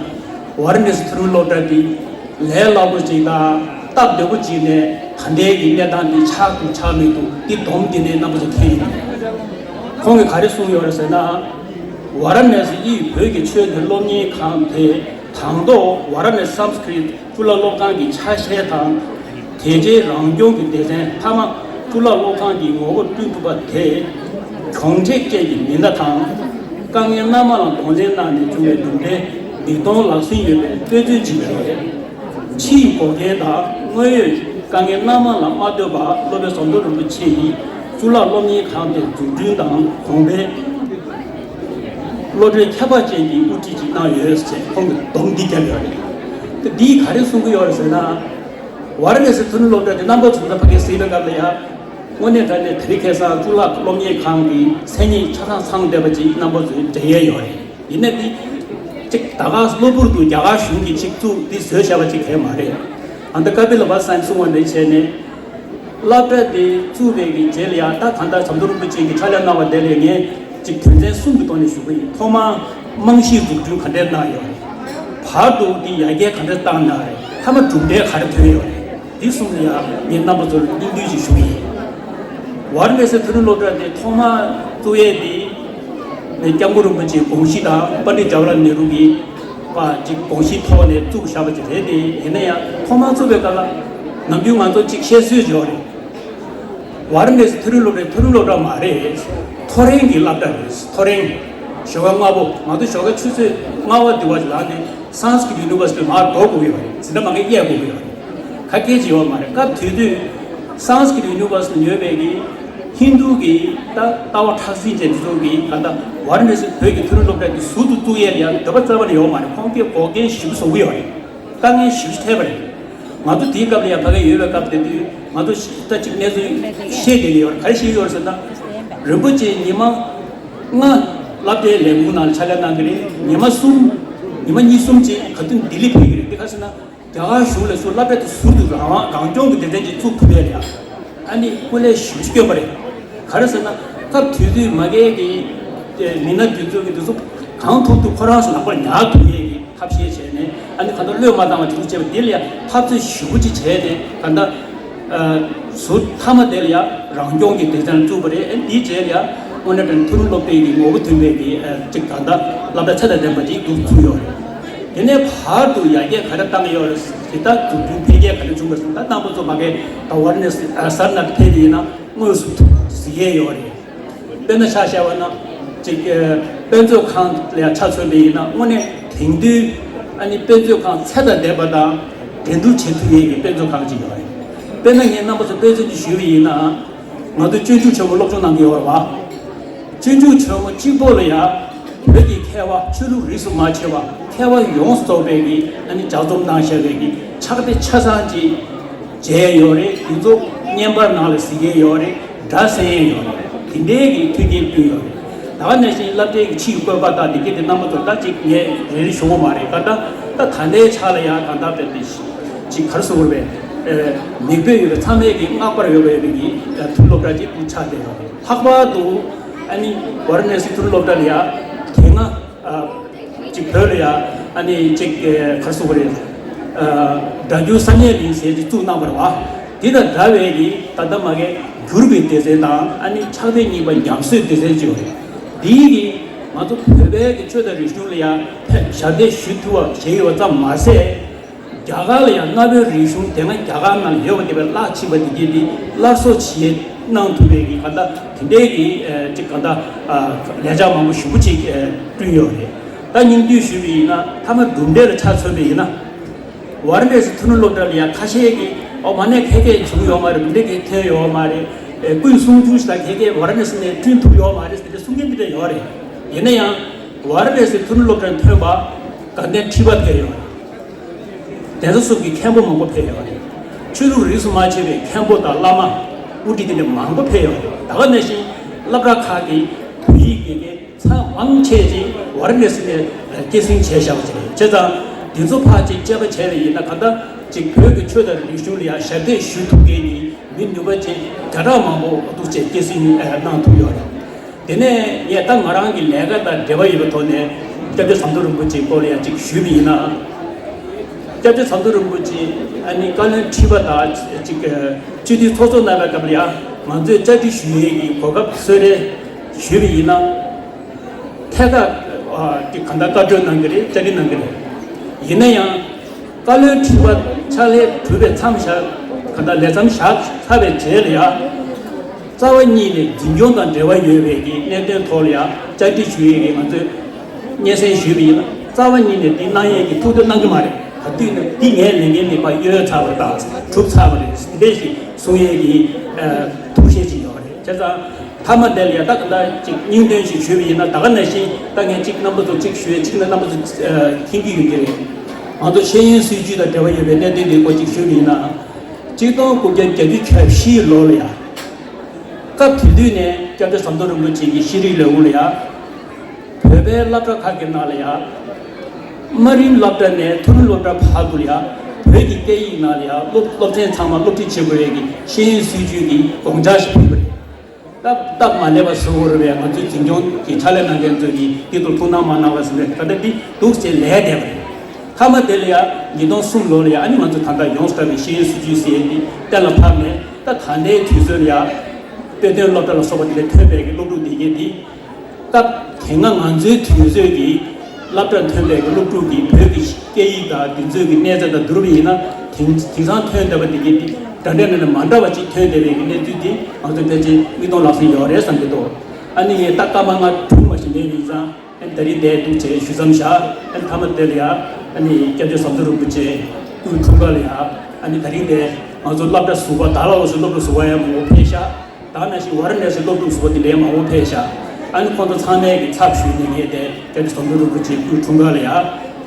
ཝཱ་ར་ཎ་སི་མཐོ་རིམ་སློབ་གྲྭ་འདི་ལས་སླ་པོ་ཅིག་དང་སྟབས་བདེ་པོ་ཅིག་ནས་ད་ལྟའི་གི་གནས་སྟངས་འདི་ཆགས་འདུག་ཆགས་མི་འདུག་འདི་སྡོམ་འདི་ནས་རྣམ་པ་ཚོ་མཁྱེན་ཡོད། ཁོང་གིས་ག་རེ་གསུངས་ཡོད་རེད་ཟེར་ན། ཝཱ་ར་ཎ་སི་དབུས་བོད་ཀྱི་ཆོས་དང་སློབ་གཉེར་ཁང་དེ་ དང་ཐོག་ཝཱ་ར་ཎ་སི་སཾ་སྐྲྀཏ་གཙུག་ལག་སློབ་ཁང་གི་ཆ་ཤས་དང་། དེ་རྗེས་རང་སྐྱོང་གི་སྡེ་ཚན་མཐའ་མ་གཙུག་ལག་སློབ་ཁང་གི་ངོ་བོར་བསྐྲུན་ཐུབ་པ་དེ་གྱོང་ཁྲེགས་ཅན་གྱི་མི་སྣ་དང་། དཀའ་ངལ་སྣ་མང་ལ་གདོང་ལེན་གནང་ནས་བྱུང་བའི་གྲུབ་འབྲས་མིག་མཐོང་ལག་ཟིན་ཡོད་པའི་དཔེ་མཚོན་ཅིག་རེད། ཕྱིའི་འགོག་རྐྱེན་དང་དངོས་ཡོད་དཀའ་ངལ་སྣ་མང་ལ་མ་ལྟོས་པར་སློབ་དཔོན་ཟམ་གདོང་རིན་པོ་ཆེ་ཡིས་གཙུག་ལག་སློབ་གཉེར་ཁང་དེ་འཛུགས་སྐྲུན་དང་གོང་འཕེལ། བློ་གྲོས་ཁྱད་པར་ཅན་གྱི་དབུ་ཁྲིད་ཅིག་གནང་ཡོད་ཅེས་ཁོང་གིས་སྡོམ་འདི་བརྒྱབ་ཡོད་རེད། དེ་འདིས་ག་རེ་གསུང་གི་ཡོད་རེད་ཟེར་ན། ཝཱ་ར་ཎ་སི་མཐོ་རིམ་སློབ་གྲྭ་དེ་རྣམ་པ་ཚོ་ད་ཕ་གིར་གཟིགས་པའི་སྐབས་ལ་ཡ། དངོས་གནས་དྲང་གནས་དེ་རིང་ཁ་སང་གཙུག་ལག་སློབ་གཉེར་ཁང་གི་མཚན་ཉིད་ཆ་ཚང་ཚང་བསྡད་པ་ཅིག་རྣམ་པ་ཚོས་མཇལ་ཡས་ཡོད་རེད། ཡིན་ནའི་འདི་ཅིག་ད་ག་གློ་བུར་དུ་རྒྱ་གར་གཞུང་གིས་ཅིག་བཙུགས་འདི་བཟོས་བཞག་པ་ཅིག་གང་ཡང་མ་རེད། ཨ་ནི་ཀ་པི་ལ་བ་སན་གསུང་བ་ནས་བྱས་ནས། སློབ་གྲྭ་དེ་བཙུགས་པའི་གི་རྗེས་ལ་ཡང་ད་གང་ལྟར་ཟམ་གདོང་རིན་པོ་ཆེ་གིས་ཕྱག་ལས་གནང་བ་དེ་ལས་ངས་ཅིག་དོན་ཚན་གསུམ་གྱི་ཐོག་ནས་ཞུ་གི་ཡིན། ཐོག་མར་རྨང་གཞིའི་འཛུགས་སྐྲུན་ག་འདྲས་གནང་ཡོད་རེད། བར་དུ་དེ་ཡར་རྒྱས་ག་འདྲས་བཏང་གནང་རེད། མཐའ་མ་གྲུབ་འབྲས་ག་རེ་ཐོན་ཡོད་རེད། འདི་གསུམ་ལ་ཡང་ངས་རྣམ་པ་ཚོར་སྙིང་བསྡུས་ཤིག་ཞུ་གི་ཡིན། ཝཱ་ར་ཎ་སི་མཐོ་རིམ་སློབ་གྲྭ་དེ་ཐོག་མར་བཙུགས་ཡས་དེ་ནས་སྐྱབས་མགོན་རིན་པོ་ཆེའི་དགོངས་གཞི་དང་པཎྜི་ཏ་ཇ་ཝ་ཧར་ལཱལ་ནེ་རུ་གི་པ་ཅིག་དགོངས་གཞིའི་ཐོག་ནས་བཙུགས་བཞག་པ་ཅིག་རེད་དེ། ཡིན་ན་ཡང་ཐོག་མར་བཙུགས་པའི་སྐབས་ལ་ནམ་རྒྱུན་ང་ཚོ་ཅིག་བཤད་སྲོལ་ཅིག་ཡོད་རེད། ཝཱ་ར་ཎ་སི་མཐོ་རིམ་སློབ་གྲྭ་མཐོ་རིམ་སློབ་གྲྭ་མ་རེད། ཐོ་རེངས་ཀྱི་སློབ་གྲྭ་རེད། ཐོ་རེངས། ཞོགས་ཀ་སྔ་པོ། ང་ཚོ་ཞོགས་ཀ་ཆུ་ཚོད་ལྔ་པ་དེ་བ་ལངས་ནས་Sanskrit University མར་འགྲོ་དགོས་ཀྱི་ཡོད་རེད། འཛིན་གྲྭ་མ་གི་གཡས་དགོས་ཀྱི་ཡོད་རེད། ཁ་སྐད་ཅིག་ཡོད་མ་རེད། སྐབས་དེ་དུས་Sanskrit University ཡོད་པའི་གི་ཧིན་རྡུ་གི་ད་ལྟ་བ་ཕྲག་ཟིན་ཅན་དེ་ཚོ་གིས་ག་ད་ཝཱ་ར་ཎ་སི་བོད་ཀྱི་མཐོ་རིམ་སློབ་གྲྭ་དེ་ཟུར་དུ་བཙུགས་ཡས་ལ་ཡང་འདོད་པ་རྩ་བ་ནས་ཡོད་མ་རེད། ཁོང་གིས་འགོག་རྐྱེན་ཞེ་པོ་བཟོ་གི་ཡོད་རེད། དཀའ་ངལ་ཞེ་པོ་ཅིག་འཕྲད་པ་རེད། ང་ཚོ་དེའི་སྐབས་ལ་ཡང་ཕ་གིར་ཡོད་པའི་སྐབས་དེ་དུས་ང་ཚོ་ད་ཅིག་གནས་ཚུལ་ཤེས་བསྡད་ཀྱི་ཡོད་རེད། ག་རེ་ཤེས་ཀྱི་ཡོད་རེད་ཟེར་ན། རིན་པོ་ཆེ་ཉི་མ་ལྔ་སློབ་གྲྭའི་ལས་ཁུངས་ནང་ལ་ཕྱག་ལས་གནང་གི་རེད། ཉི་མ་གསུམ། ཉི་མ་གཉིས་གསུམ་ཅིག་ག་དུས་ལྡི་ལི་ཕེབས་ཀྱི་རེད། དེ་ག་རེ་ཟེར་ན། རྒྱ་གར་གཞུང་ལ་སུ་སློབ་གྲྭ་དེ་ཟུར་དུ་རང་དབང་རང་སྐྱོང་གི་སྡེ་ཚན་ཅིག་བཙུགས་ཐུབ་ཡས་རེད། ཨ་ནི་སྐུ་ལས་ཞེ་པོ་ཅིག་བསྐྱོན་པ་རེད། ག་རེ་ཟེར་ན། སྐབས་དེ་དུས་མ་གིའི་གི་མི་སྣ་དེ་ཚོ་གི་དེ་ཚོ་གང་ཐུབ་ཐུབ་ཁོ་རང་ཚོ་ལག་པར་ཉར་ཐུབ་ཡས་ཀྱི་ཐབས་ཤེས་བྱས་ནས། ཨ་ནི་གང་ལྟར་བློས་མ་བཏང་བ་དེ་ཚོ་བྱས་པ་དེ་ལ་ཡང་འཐབ་རྩོད་ཞེ་པོ་ཅིག་བྱས་ཏེ། གང་ལྟར་ཟུར་མཐའ་མ་དེ་ལ་ཡང་རང་སྐྱོང་གི་སྡེ་ཚན་བཙུགས་པ་རེད། ཨ་ནི་དེའི་རྗེས་ལ་ཡང་དངོས་གནས་དྲང་མཐོ་རིམ་སློབ་གྲྭའི་གི་ངོ་བོ་ཐོན་པའི་གི་ཅིག་གང་ལྟར་སློབ་གྲྭ་ཚད་དང་ལྡན་པ་ཅིག་འདུག་བཙུགས་ཡོད་རེད། དེ་ནས་བར་དུ་ཡར་རྒྱས་ག་རེ་བཏང་ཡོད་རེད། དེ་ལྟར་འཛུགས་སྐྲུན་འཕེལ་རྒྱས་ག་རེ་བྱུང་བ་ཟེར་ན། ད་རྣམ་པ་ཚོ་མ་གིའི་ད་ཝཱ་ར་ཎ་སི་ཨ་སར་ནཱཐ་ཕེབས་པ་ཡིན་ན་དངོས་སུ་གཟིགས་ཡས་ཡོད་རེད། དཔེར་ན་ཆ་བཞག་པ་ན་ཅིག་ཨ་དཔེ་མཛོད་ཁང་ལ་ཆ་མཚོན་པ་ཡིན་ན། དངོས་གནས་དེང་དུས་ཨ་ནི་དཔེ་མཛོད་ཁང་ཚད་དང་ལྡན་པ་དང་འགྲན་བསྡུར་བྱེད་ཐུབ་ཡས་ཀྱི་དཔེ་མཛོད་ཁང་ཅིག་ཡོད་རེད། དཔེར་ན་ངས་རྣམ་པ་ཚོ་དཔེ་མཚོན་ཅིག་ཞུས་པ་ཡིན་ན། ང་ཚོ་སྤྱོད་འཇུག་ཆེན་མོ་སློབ་སྦྱོང་གནང་གི་ཡོད་རེད་བ། སྤྱོད་འཇུག་ཆེན་མོ་གཅིག་པོ་ལ་ཡང་བོད་ཀྱི་མཁས་པ་ཆོས་ལུགས་རིས་སུ་མ་ཆད་པ་མཁས་པ་ཡོངས་སུ་རྫོགས་པའི་གི་ཨ་ནི་ལྗགས་རྩོམ་གནང་བཞག་པའི་གི་ཕྱག་དཔེ་ཆ་ཚང་ཅིག་མཇལ་ཡོད་རེད། དེ་ཚོ་བརྙན་པར་ནང་ལ་གཟིགས་ཡས་ཡོད་རེད། སྒྲ་གསན་ཡས་ཡོད་རེད། དེ་འདྲའི་གི་མཐུན་རྐྱེན་བསྐྲུན་ཡོད་རེད། ད་ག་ནང་བཞིན་སློབ་གྲྭའི་གི་ཕྱིའི་བཀོད་པ་དང་དེ་གའི་དེ་རྣམ་པ་ཚོ་ད་ཅིག་ངས་རེ་རེ་ཞུ་དགོས་མ་རེད། ག་ད་ད་ད་ལྟའི་ཆ་ལ་ཡང་གང་ལྟར་དཔེ་དེ་ཅིག་ག་རེ་ཟེར་དགོས་རེད། མིག་དཔེ་ཡོད་པའི་ཚང་མས་ཀྱི་བསྔགས་པར་འོས་པ་ཡོད་པའི་གི་མཐོ་རིམ་སློབ་གྲྭ་ཅིག་ཏུ་ཆགས་བསྡད་ཡོད་རེད། ལྷག་པར་དུ་ཨ་ནི་ཝཱ་ར་ཎ་སི་མཐོ་རིམ་སློབ་གྲྭ་ལ་ཡང་དེ་སྔ་ཨ་ཅིག་བོད་ལ་ཡང་ཨ་ནི་ཅིག་ག་རེ་ཟེར་དགོས་རེད། ཨ་སྒྲ་སྒྱུར་བསམ་ཡས་གླིང་ཟེར་ཅིག་བཙུགས་གནང་བ་རེད་བ། དེ་དང་འདྲ་བའི་གི་ད་ལྟ་མ་གིའི་འགྱུར་བའི་སྡེ་ཚན་དང་། ཨ་ནི་ཕྱག་དཔེ་རྙིང་པ་ཉམས་གསོའི་སྡེ་ཚན་ཅིག་ཡོད་རེད། འདིའི་གི་ང་ཚོ་བོད་པའི་གི་ཆོས་དང་རིག་གཞུང་ལ་ཡང་ཕེབས་ཞབས་འདེགས་ཞུ་ཐུབ་པ་བྱས་ཡོད་པ་ཙམ་མ་ཟད། རྒྱ་གར་ལ་ཡང་གནའ་བོའི་རིག་གཞུང་དེ་སྔ་རྒྱ་གར་ནང་ལ་ཡོད་པ་དེ་བས་བརླག་ཕྱིན་པ་དེ་གའི་དེ་སླར་གསོ་བྱེད་གནང་ཐུབ་པའི་གི་ག་ད་དེ་འདྲའི་གི་ཨ་ཅིག་ག་ད་ཨ་ལས་འཆར་མང་པོ་ཞེ་པོ་ཅིག་ཨ་བསྐྲུན་ཡོད་རེད། ད་སྙིང་བསྡུས་ཞུས་པ་ཡིན་ན། མཐའ་མ་གྲུབ་འབྲས་ལ་ཆ་མཚོན་པ་ཡིན་ན། ཝཱ་ར་ཎ་སི་མཐོ་རིམ་སློབ་གྲྭ་ལ་ཡང་ཁ་ཤས་ཀྱིས་ཨོ་མ་ནས་ཁ་སྐད་བྱུང་ཡོད་མ་རེད། གྲུབ་འབྲས་གང་ཐོན་ཡོད་མ་རེད། ཨེ་སྐུའི་གསུང་སྒྱུར་ཞིག་དང་ཁ་སྐད་ཝཱ་ར་ཎ་སི་ནས་བསྐྲུན་ཐུབ་ཡོད་མ་རེད་ཟེར་ཏེ་གསུང་མཁན་འདི་འདྲ་ཡོད་རེད། ཡིན་ན་ཡང་ཝཱ་ར་ཎ་སི་མཐོ་རིམ་སློབ་གྲྭར་ཐོན་པ་དགའ་ལྡན་ཁྲི་པ་ཕེབས་ཡོད་རེད། གདན་ས་སོགས་ཀྱི་མཁན་པོ་མང་པོ་ཕེབས་ཡོད་རེད། ཆོས་ལུགས་རིས་སུ་མ་ཆད་པའི་མཁན་པོ་དང་བླ་མ་དབུ་ཁྲིད་དེ་འདྲ་མང་པོ་ཕེབས་ཡོད་རེད། ད་ག་ནང་བཞིན་སློབ་གྲྭ་ཁག་གི་བོད་ཡིག་དགེ་རྒན་ཚང་མང་ཆེ་ཅིག་ཝཱ་ར་ཎ་སི་ནས་སྐྱེད་སྲིང་བྱས་བཞག་པ་ཅིག་རེད། བྱས་ཙང་འདི་ཚོ་ཕར་ཅིག་དཔྱད་པ་བྱས་པ་ཡིན་ན། གང་ལྟར་ཅིག་བོད་ཀྱི་ཆོས་དང་རིག་གཞུང་ལ་ཡང་ཞབས་འདེགས་ཞུ་ཐུབ་མཁན་གྱི་མི་ནུས་པ་ཅན་བརྒྱ་ཕྲག་མང་པོ་འདུག་ཅེས་སྐྱེད་སྲིང་གནང་ཐུབ་ཡོད་རེད། དེ་ནས་ངས་ད་ང་རང་གི་ལས་ཀ་དང་འབྲེལ་བ་ཡོད་པའི་ཐོག་ནས་སྐྱབས་རྗེ་ཟམ་གདོང་རིན་པོ་ཆེའི་སྐོར་ལ་ཡང་ཅིག་ཞུས་པ་ཡིན་ན། སྐྱབས་རྗེ་ཟམ་གདོང་རིན་པོ་ཆེ་ཨ་ནི་བཀའ་བློན་ཁྲི་པ་དང་ཅིག་སྤྱི་འཐུས་ཚོགས་གཙོ་གནང་བའི་སྐབས་ལ་ཡང་ང་ཚོས་བཅར་འདྲི་ཞུ་ཡས་ཀྱི་གོ་སྐབས་གསོལ་རས་ཞུས་པ་ཡིན་ན། ཐད་ཀར་ཨ་ཅིག་གང་ལྟར་བཀའ་འཁྲོལ་གནང་གི་རེད། བཅར་འདྲི་གནང་གི་རེད། ཡིན་ན་ཡང་བཀའ་བློན་ཁྲི་པ་ཕྱག་ལས་གྲུབ་པའི་མཚམས་བཞག་ག་ད་ལས་མཚམས་བཞག་ཚར་བའི་རྗེས་ལ་ཡང་། རྩ་བ་ཉིད་ནས་འཛིན་སྐྱོང་དང་འབྲེལ་བ་ཡོད་པའི་གི་གནད་དོན་ཐོག་ལ་ཡང་བཅར་འདྲི་ཞུ་ཡས་ཀྱི་ང་ཚོས་སྙན་སེང་ཞུས་པ་ཡིན་ན། རྩ་བ་ཉིད་ནས་འདི་གནང་ཡས་ཀྱི་ཐུགས་འདོད་གནང་གི་མ་རེད། ག་དུས་ནས་འདི་ངའི་ལས་འགན་ནི་ཕར་གཡོལ་ཚར་བ་དང་གྲུབ་ཚར་བ་རེད། འདི་ཞིག་གསུང་ཡས་ཀྱི་ཐུགས་བཞེད་ཅིག་ཡོད་རེད། བྱས་ཙང་མཐའ་མ་དེ་ལ་ཡང་ད་ག་ད་ཅིག་སྙིང་དོན་ཞིག་ཞུས་པ་ཡིན་ན། ད་ག་ནང་བཞིན་ད་ངས་གཅིག་རྣམ་པ་ཚོ་གཅིག་ཞུ་ཡས་གཅིག་ན་རྣམ་པ་ཚོ་མཁྱེན་གྱི་ཡོད་ཀྱི་རེད། ང་ཚོ་ཤེས་ཡོན་སྲིད་བྱུས་དང་འབྲེལ་བ་ཡོད་པའི་གནད་དོན་འདིའི་སྐོར་གཅིག་ཞུས་པ་ཡིན་ན། གཅིག་སྟོང་དགུ་བརྒྱ་བརྒྱད་ཅུ་གྱ་བཞི་ལོ་ལ་ཡང་། སྐབས་དེ་དུས་ནས་སྐྱབས་རྗེ་ཟམ་གདོང་རིན་པོ་ཆེ་གི་ཤེས་རིག་ལས་ཁུངས་ལ་ཡང་། བོད་པའི་སློབ་གྲྭ་ཁག་གི་ནང་ལ་ཡང་། དམའ་རིམ་སློབ་གྲྭ་ནས་མཐོ་རིམ་སློབ་གྲྭ་བར་དུ་ལ་ཡང་བོད་ཀྱི་སྐད་ཡིག་ནང་ལ་ཡང་སློབ་སློབ་ཚན་ཚང་མ་སློབ་ཁྲིད་བྱེད་དགོས་པའི་གི་ཤེས་ཡོན་སྲིད་བྱུས་ཀྱི་དགོངས་འཆར་ཞིག་ཕུལ་བ་རེད། སྟབས་སྟབས་མ་ལེགས་པ་བཟོ་བར་བའི་ང་ཚོའི་འཛིན་སྐྱོང་གི་ཕྱག་ལས་གནང་མཁན་ཚོས་ཀྱིས་འདི་ཐོག་ཐུགས་སྣང་མ་གནང་བ་ཟེར་ནས་ད་ལྟ་འདི་འདུག་ཟེར་ལས་བསྡད་པ་རེད། མཐའ་མ་དེ་ལ་ཡང་ཉིས་སྟོང་གསུམ་ལོ་ལ་ཡང་ཨ་ནི་ང་ཚོ་ད་ལྟ་ཡོངས་སུ་གྲགས་པའི་ཤེས་ཡོན་སྲིད་བྱུས་ཟེར་ཡས་འདི་གཏན་ལ་ཕབ་ནས། ད་ད་ལྟའི་དུས་ཚོད་ལ་ཡང་དཔེ་སྟོན་སློབ་གྲྭ་ལ་སོགས་པ་དེ་ལས་ཐོན་པའི་གི་སློབ་ཕྲུག་འདི་གས་འདི། སྐབས་དེ་སྔ་ང་ཚོའི་དུས་ཚོད་ཀྱི་སློབ་གྲྭར་ཐོན་པའི་གི་སློབ་ཕྲུག་གིས་བོད་ཀྱི་སྐད་ཡིག་དང་དེ་ཚོའི་གི་གནས་ཚད་དང་བསྡུར་བ་ཡིན་ན། དེང་དེང་སང་ཐོན་བསྡད་པ་དེ་གི་འདྲ་འདྲ་འདྲ་མ་འདྲ་བ་ཅིག་ཐོན་བསྡད་པའི་གི་གནས་ཚུལ་དེ་ང་ཚོ་ཕལ་ཆེར་མིག་མཐོང་ལག་ཟིན་ཡོད་རེད་བསམ་གྱི་འདུག་ཨ་ནི་ངས་ད་སྐར་མ་ལྔ་དྲུག་མ་ཞིག་ལས་ཡིན་ཙང་། ཨ་ནི་ད་རིང་འདིར་འདུག་བྱས་ཞུ་མཚམས་བཞག་ཨ་ནི་མཐའ་མ་དེ་ལ་ཡང་ཨ་ནི་སྐྱབས་རྗེ་ཟམ་གདོང་རིན་པོ་ཆེ་སྐུའི་འཁྲུངས་སྐར་ལ་ཡང་། ཨ་ནི་ད་རིང་འདིར་ང་ཚོ་སློབ་གྲྭ་ཟུར་པ་དག་ལ་འོ་སོ་སློབ་གྲྭ་ཟུར་པ་ཡང་མང་པོ་ཕེབས་ཤག་ད་ནང་བཞིན་ཝཱ་ར་ཎ་སི་སློབ་ཕྲུག་ཚོ་དེ་ལས་མང་པོ་ཕེབས་ཤག་ཨ་ནི་ཁོང་ཚོ་ཚང་མས་ཀྱི་ཚབ་ཞུས་ནས་ངས་དེ་སྐྱབས་རྗེ་ཟམ་གདོང་རིན་པོ་ཆེའི་སྐུའི་འཁྲུངས་སྐར་ལ་ཡང་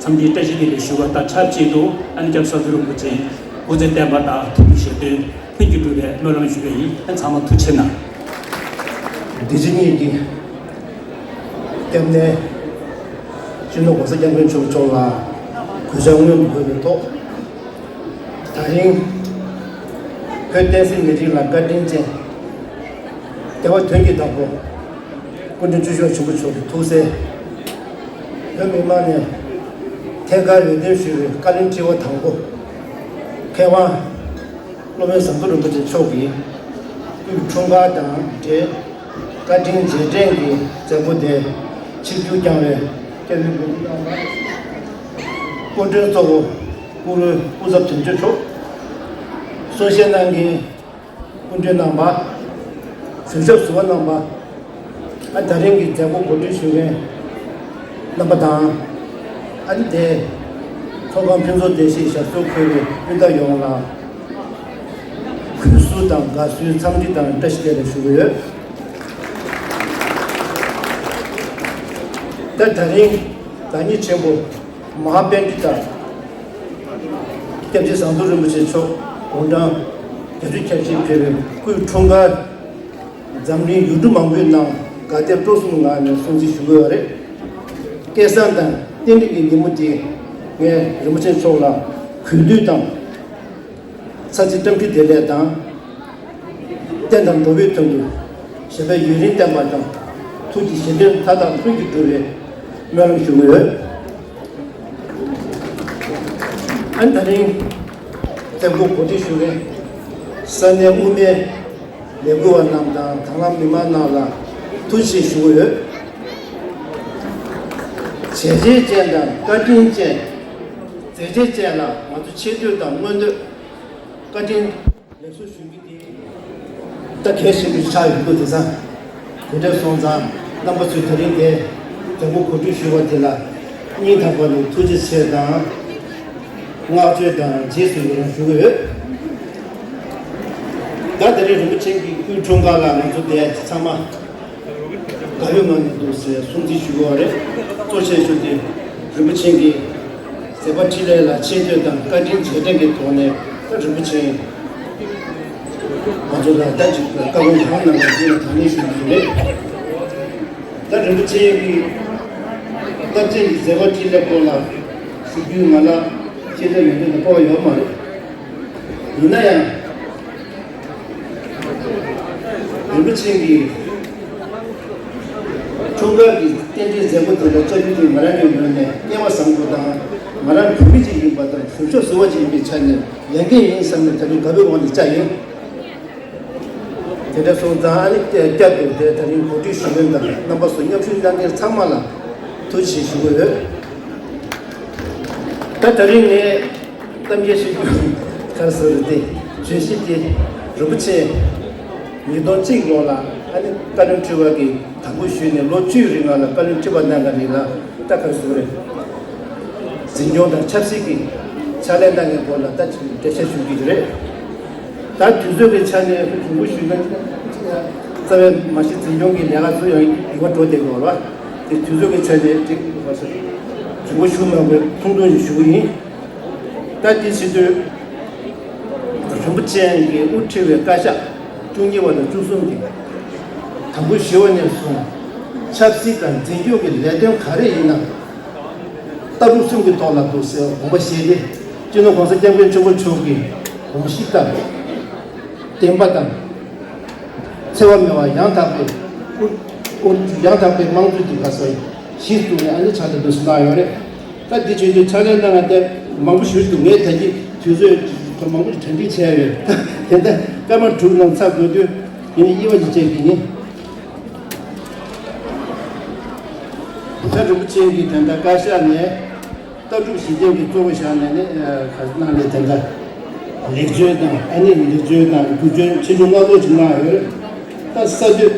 འཚམས་འདྲིའི་བཀྲ་ཤིས་བདེ་ལེགས་ཞུ་བ་དང་ཆབས་ཅིག་ཏུ། ཨ་ནི་སྐྱབས་རྗེ་ཟམ་གདོང་རིན་པོ་ཆེའི་སྐུ་ཚེ་བརྟན་པ་དང་ཐུགས་ཀྱི་བཞེད་དོན་ལྷུན་གྱིས་གྲུབ་པའི་སྨོན་ལམ་ཞུ་བ་ཡིན། ཨ་ནི་ཚང་མ་ཐུགས་རྗེ་གནང་། འདི་ཕྱི་གཉིས་ཀྱི་སྐྱབས་གནས་སྤྱི་ནོར་༸གོང་ས་༸སྐྱབས་མགོན་ཆེན་པོ་མཆོག་ལ་གུས་ཕྱག་སྔོན་དུ་འཁོད་པའི་ཐོག་ད་རིང་བོད་བསྟན་སྲིད་མི་རིགས་ལ་བཀའ་དྲིན་ཅན། རྒྱལ་བ་དོན་གྱི་བདག་པོ་སྐུ་ཕྲེང་བཅུ་བཞི་པ་ཆེན་པོ་མཆོག་གི་ཐུགས་སྲས། བོད་མི་མང་ནས་ཐད་ཀར་འོས་འདེམས་ཞུས་པའི་བཀའ་བློན་ཁྲི་པ་དང་པོ། མཁས་དབང་སློབ་དཔོན་ཟམ་གདོང་རིན་པོ་ཆེ་མཆོག་གི་སྐུའི་འཁྲུངས་སྐར་དང་འབྲེལ། བཀའ་དྲིན་རྗེས་དྲན་གྱི་མཛད་སྒོ་དེ་ཆིབས་བསྒྱུར་བསྐྱངས་པའི་སྐྱབས་ཡུལ་བོད་མི་རྣམ་པ། སྐུ་མགྲོན་གཙོ་བོ་སྐུ་རུ་སྐུ་ཚབ་དོན་གཅོད་མཆོག་གསུང་བཤད་གནང་མཁན་སྐུ་མགྲོན་རྣམ་པ། གཞུང་ཞབས་ཟུར་པ་རྣམ་པ། ཨ་ད་རིང་གི་མཛད་སྒོ་གོ་སྒྲིག་ཞུ་མཁན་རྣམ་པ་དང་། ཨ་ནི་དེ་ཚོགས་ཁང་ཕུན་ཚོགས་བདེ་གཤིས་ཞབས་སོར་འཁོད་པའི་སྤུན་ཟླ་ཡོངས་ལ་གུས་བསུ་དང་དགའ་བསུའི་འཚམས་འདྲི་དང་བཀྲ་ཤིས་བདེ་ལེགས་ཞུ་གི་ཡོད། ད་ད་རིང་བདག་ཉིད་ཆེན་པོ་མ་ཧཱ་པཎྜི་ཏ་སྐྱབས་རྗེ་ཟམ་གདོང་རིན་པོ་ཆེ་མཆོག་དགུང་གྲངས་བརྒྱད་ཅུ་གྱ་གཅིག་ཕེབས་པའི་སྐུའི་འཁྲུངས་སྐར། འཛམ་གླིང་ཡུལ་གྲུ་མང་པོའི་ནང་དགའ་དད་སྤྲོ་གསུམ་ངང་ནས་སྲུང་བརྩི་ཞུ་གི་ཡོད་རེད། སྐལ་བཟང་དང་རྟེན་འབྲེལ་གྱི་ཉིན་མོ་འདིར་ངས་རིན་པོ་ཆེ་མཆོག་ལ་གུས་འདུད་དང་། ཚ་ཚིག་བཀྲ་ཤིས་བདེ་ལེགས་དང་། བསྟན་དང་འགྲོ་བའི་དོན་དུ་བཞེད་པའི་ཡུན་རིང་བསྟེན་པ་དང་། ཐུགས་ཀྱི་བཞེད་དོན་མཐའ་དག་ལྷུན་གྱིས་གྲུབ་པའི་སྨོན་ལམ་ཞུ་གི་ཡོད། ཨ་ནི་ད་རིང་མཛད་སྒོ་གོ་སྒྲིག་ཞུ་མཁན་ས་གནས་དབུ་མའི་ལས་འགུལ་བ་རྣམས་དང་དྭང་བླངས་མི་མང་རྣམས་ལ་ཐུགས་རྗེ་ཆེ་ཞུ་གི་ཡོད། བྱས་རྗེས་ཅན་དང་བཀའ་དྲིན་ཅན། མཛད་རྗེས་ཅན་ལ་ང་ཚོ་ཆེ་བསྟོད་དང་མངོན་བསྟོད། བཀའ་དྲིན་ལེགས་སོ་ཞུ་རྒྱུ་དེ་ད་གལ་ཆེན་པོ་ཆགས་ཡོང་གི་འདུག་དེང་སང་། དེ་འདྲ་སོང་ཙང་རྣམ་པ་ཚོས་ད་རིང་འདིར་མཛད་སྒོ་གོ་སྒྲིག་ཞུས་པ་དེ་ལ་སྙིང་ཐག་པ་ནས་ཐུགས་རྗེ་ཆེ་དང་བསྔགས་བརྗོད་དང་རྗེས་སུ་ཡི་རང་ཞུ་གི་ཡོད། ད་དེ་རིང་རིན་པོ་ཆེ་གི་སྐུའི་འཁྲུངས་སྐར་ལ་ང་ཚོ་འདིར་ཚང་མ་དགའ་བའི་ངང་ནས་འདུག་ཟེར་སྲུང་བརྩི་ཞུ་དགོས་པ་རེད། གཙོ་ཆེ་ཤོས་དེ་རིན་པོ་ཆེ་གི་མཛད་པ་འཕྲིན་ལས་ལ་ཆེ་བསྟོད་དང་བཀའ་དྲིན་རྗེས་དྲན་གྱི་ཐོག་ནས། ད་རིན་པོ་ཆེ་ང་ཚོ་ལ་ད་ཅིག་བཀའ་དགོངས་གང་གནང་བ་དེ་ལ་དང་ལེན་ཞུ་རྒྱུ་རེད། ད་རིན་པོ་ཆེ་གི་རླབས་ཆེན་གྱི་མཛད་པ་འཕྲིན་ལས་སྐོར་ལ་ཞུ་རྒྱུའི་མ་ལག་ཅི་འདྲ་ཡོད་མེད་ལ་སྤོབས་པ་ཡོད་མ་རེད། ཡིན་ན་ཡང་། རིན་པོ་ཆེ་གིས་འཁྲུངས་སྐར་གྱི་རྟེན་འབྲེལ་མཛད་སྒོ་དེ་ལ་བཅར་རྒྱུ་དེ་ང་རང་གི་ངོས་ནས་སྐལ་བ་བཟང་པོ་དང་། ང་རང་བོད་མི་ཅིག་ཡིན་པ་དང་གཞུང་ཕྱོགས་ཟུར་པ་ཅིག་ཡིན་པའི་ཆ་ནས་ལས་འགན་ཡིན་བསམ་ནས་ད་རིང་དགའ་པོའི་ངང་ནས་བཅར་ཡིན། དེ་འདྲ་སོང་ཙང་ཨ་ནི་བསྐྱར་དུ་དེ་ད་རིང་གོ་སྒྲིག་ཞུ་མཁན་དང་རྣམ་པ་ཚོ་མཉམ་ཞུགས་གནང་མཁན་ཚང་མ་ལ་ཐུགས་རྗེ་ཆེ་ཞུ་གི་ཡོད། ད་དེ་རིང་ངས་གཏམ་རྒྱུད་ཞུ་རྒྱུ་ག་རེ་ཟེར་རེད་དེ། བརྗོད་གཞི་དེ་རིན་པོ་ཆེ་ཉིས་སྟོང་གཅིག་ལོ་ལ་ཨ་ནི་བཀའ་བློན་ཁྲི་པ་གི་དམ་འབུལ་ཞུས་ནས་ལོ་བཅུའི་རིང་ལ་བཀའ་བློན་ཁྲི་པ་གནང་ག་རེད་ལ། ད་ག་རེ་ཟེར་རེད། འཛིན་སྐྱོང་དང་ཆབ་སྲིད་ཀྱི་ཕྱག་ལས་གནང་མཁན་སྐོར་ལ་ད་འགྲེལ་བཤད་ཞུ་གི་རེད། ད་དུས་ཚོད་ཀྱི་ཆ་ནས་རིང་པོ་ཞུས་ན། རྩ་བའི་མ་གཞི་འཛིན་སྐྱོང་གི་ལས་ཀ་ཚོ་ཡང་ཡུ་བ་འགྲོ་བསྡད་ཡོད་རེད་བ། དེ་དུས་ཚོད་ཀྱི་ཆ་ནས་ཅིག་རིང་པོ་ཞུ་མ་དགོས། ཐུང་ཐུང་ཞིག་ཞུ་གི་ཡིན། ད་དེ་བྱེད་དུས། རིན་པོ་ཆེ་གིས་དབུ་ཁྲིད་པའི་བཀའ་ཤག་བཅུ་གཉིས་པ་དང་བཅུ་གསུམ་གྱི་དམ་འབུལ་ཞུས་པ་ནས་བཟུང་། ཆབ་སྲིད་དང་འཛིན་སྐྱོང་གི་ལས་དོན་ག་རེ་ཡིན་ན། ལྟ་གྲུབ་གསུམ་གྱི་ཐོག་ལ་འདུག་ཟེར་དགོངས་པ་བཞེས་ཏེ། སྤྱི་ནོར་༸གོང་ས་༸སྐྱབས་མགོན་ཆེན་པོ་མཆོག་གི་དགོངས་གཞི་ལྟར། བདེན་པ་དང་། འཚེ་བ་མེད་པ་ཡང་དག་པའི་དབུ་དབུ་ཡང་དག་པའི་དམངས་གཙོའི་གདིང་ཁ་སོགས་གཞི་བཙུགས་ནས་ཨ་ནི་ཕྱག་ལས་འདུག་སེ་གནང་ཡོད་རེད། ད་འདི་བྱེད་དུས་ཕྱག་ལས་གནང་བ་དེ་མང་པོ་ཞིག་འདུག་ངས་ད་གིན་དུས་ཚོད་མང་པོ་ཞིག་གྲ་སྒྲིག་བྱས་ཡོད། དེ་འདྲ་སྐར་མ་དྲུག་ནང་ཚར་དགོས་དུས་ཡིན་ན་དབྱེ་བ་ཞིག་བྱས་པ་ཡིན། ད་རིན་པོ་ཆེ་གིས་དེ་འདྲ་བཀའ་ཤག་ནས། ལྟ་གྲུབ་གཞི་རྟེན་གྱི་གཙོ་བོ་བཞག་ནས་ནི་ག་རེ་གནང་ནས་དེ་འདྲ་ལེགས་བཅོས་དང་ཨ་ནི་ལེགས་བཅོས་དང་བསྒྱུར་བཅོས་ཆེ་ཆུང་སྣ་ཚོགས་ཅིག་གནང་ཡོད་རེད། ད་གསར་གཏོད་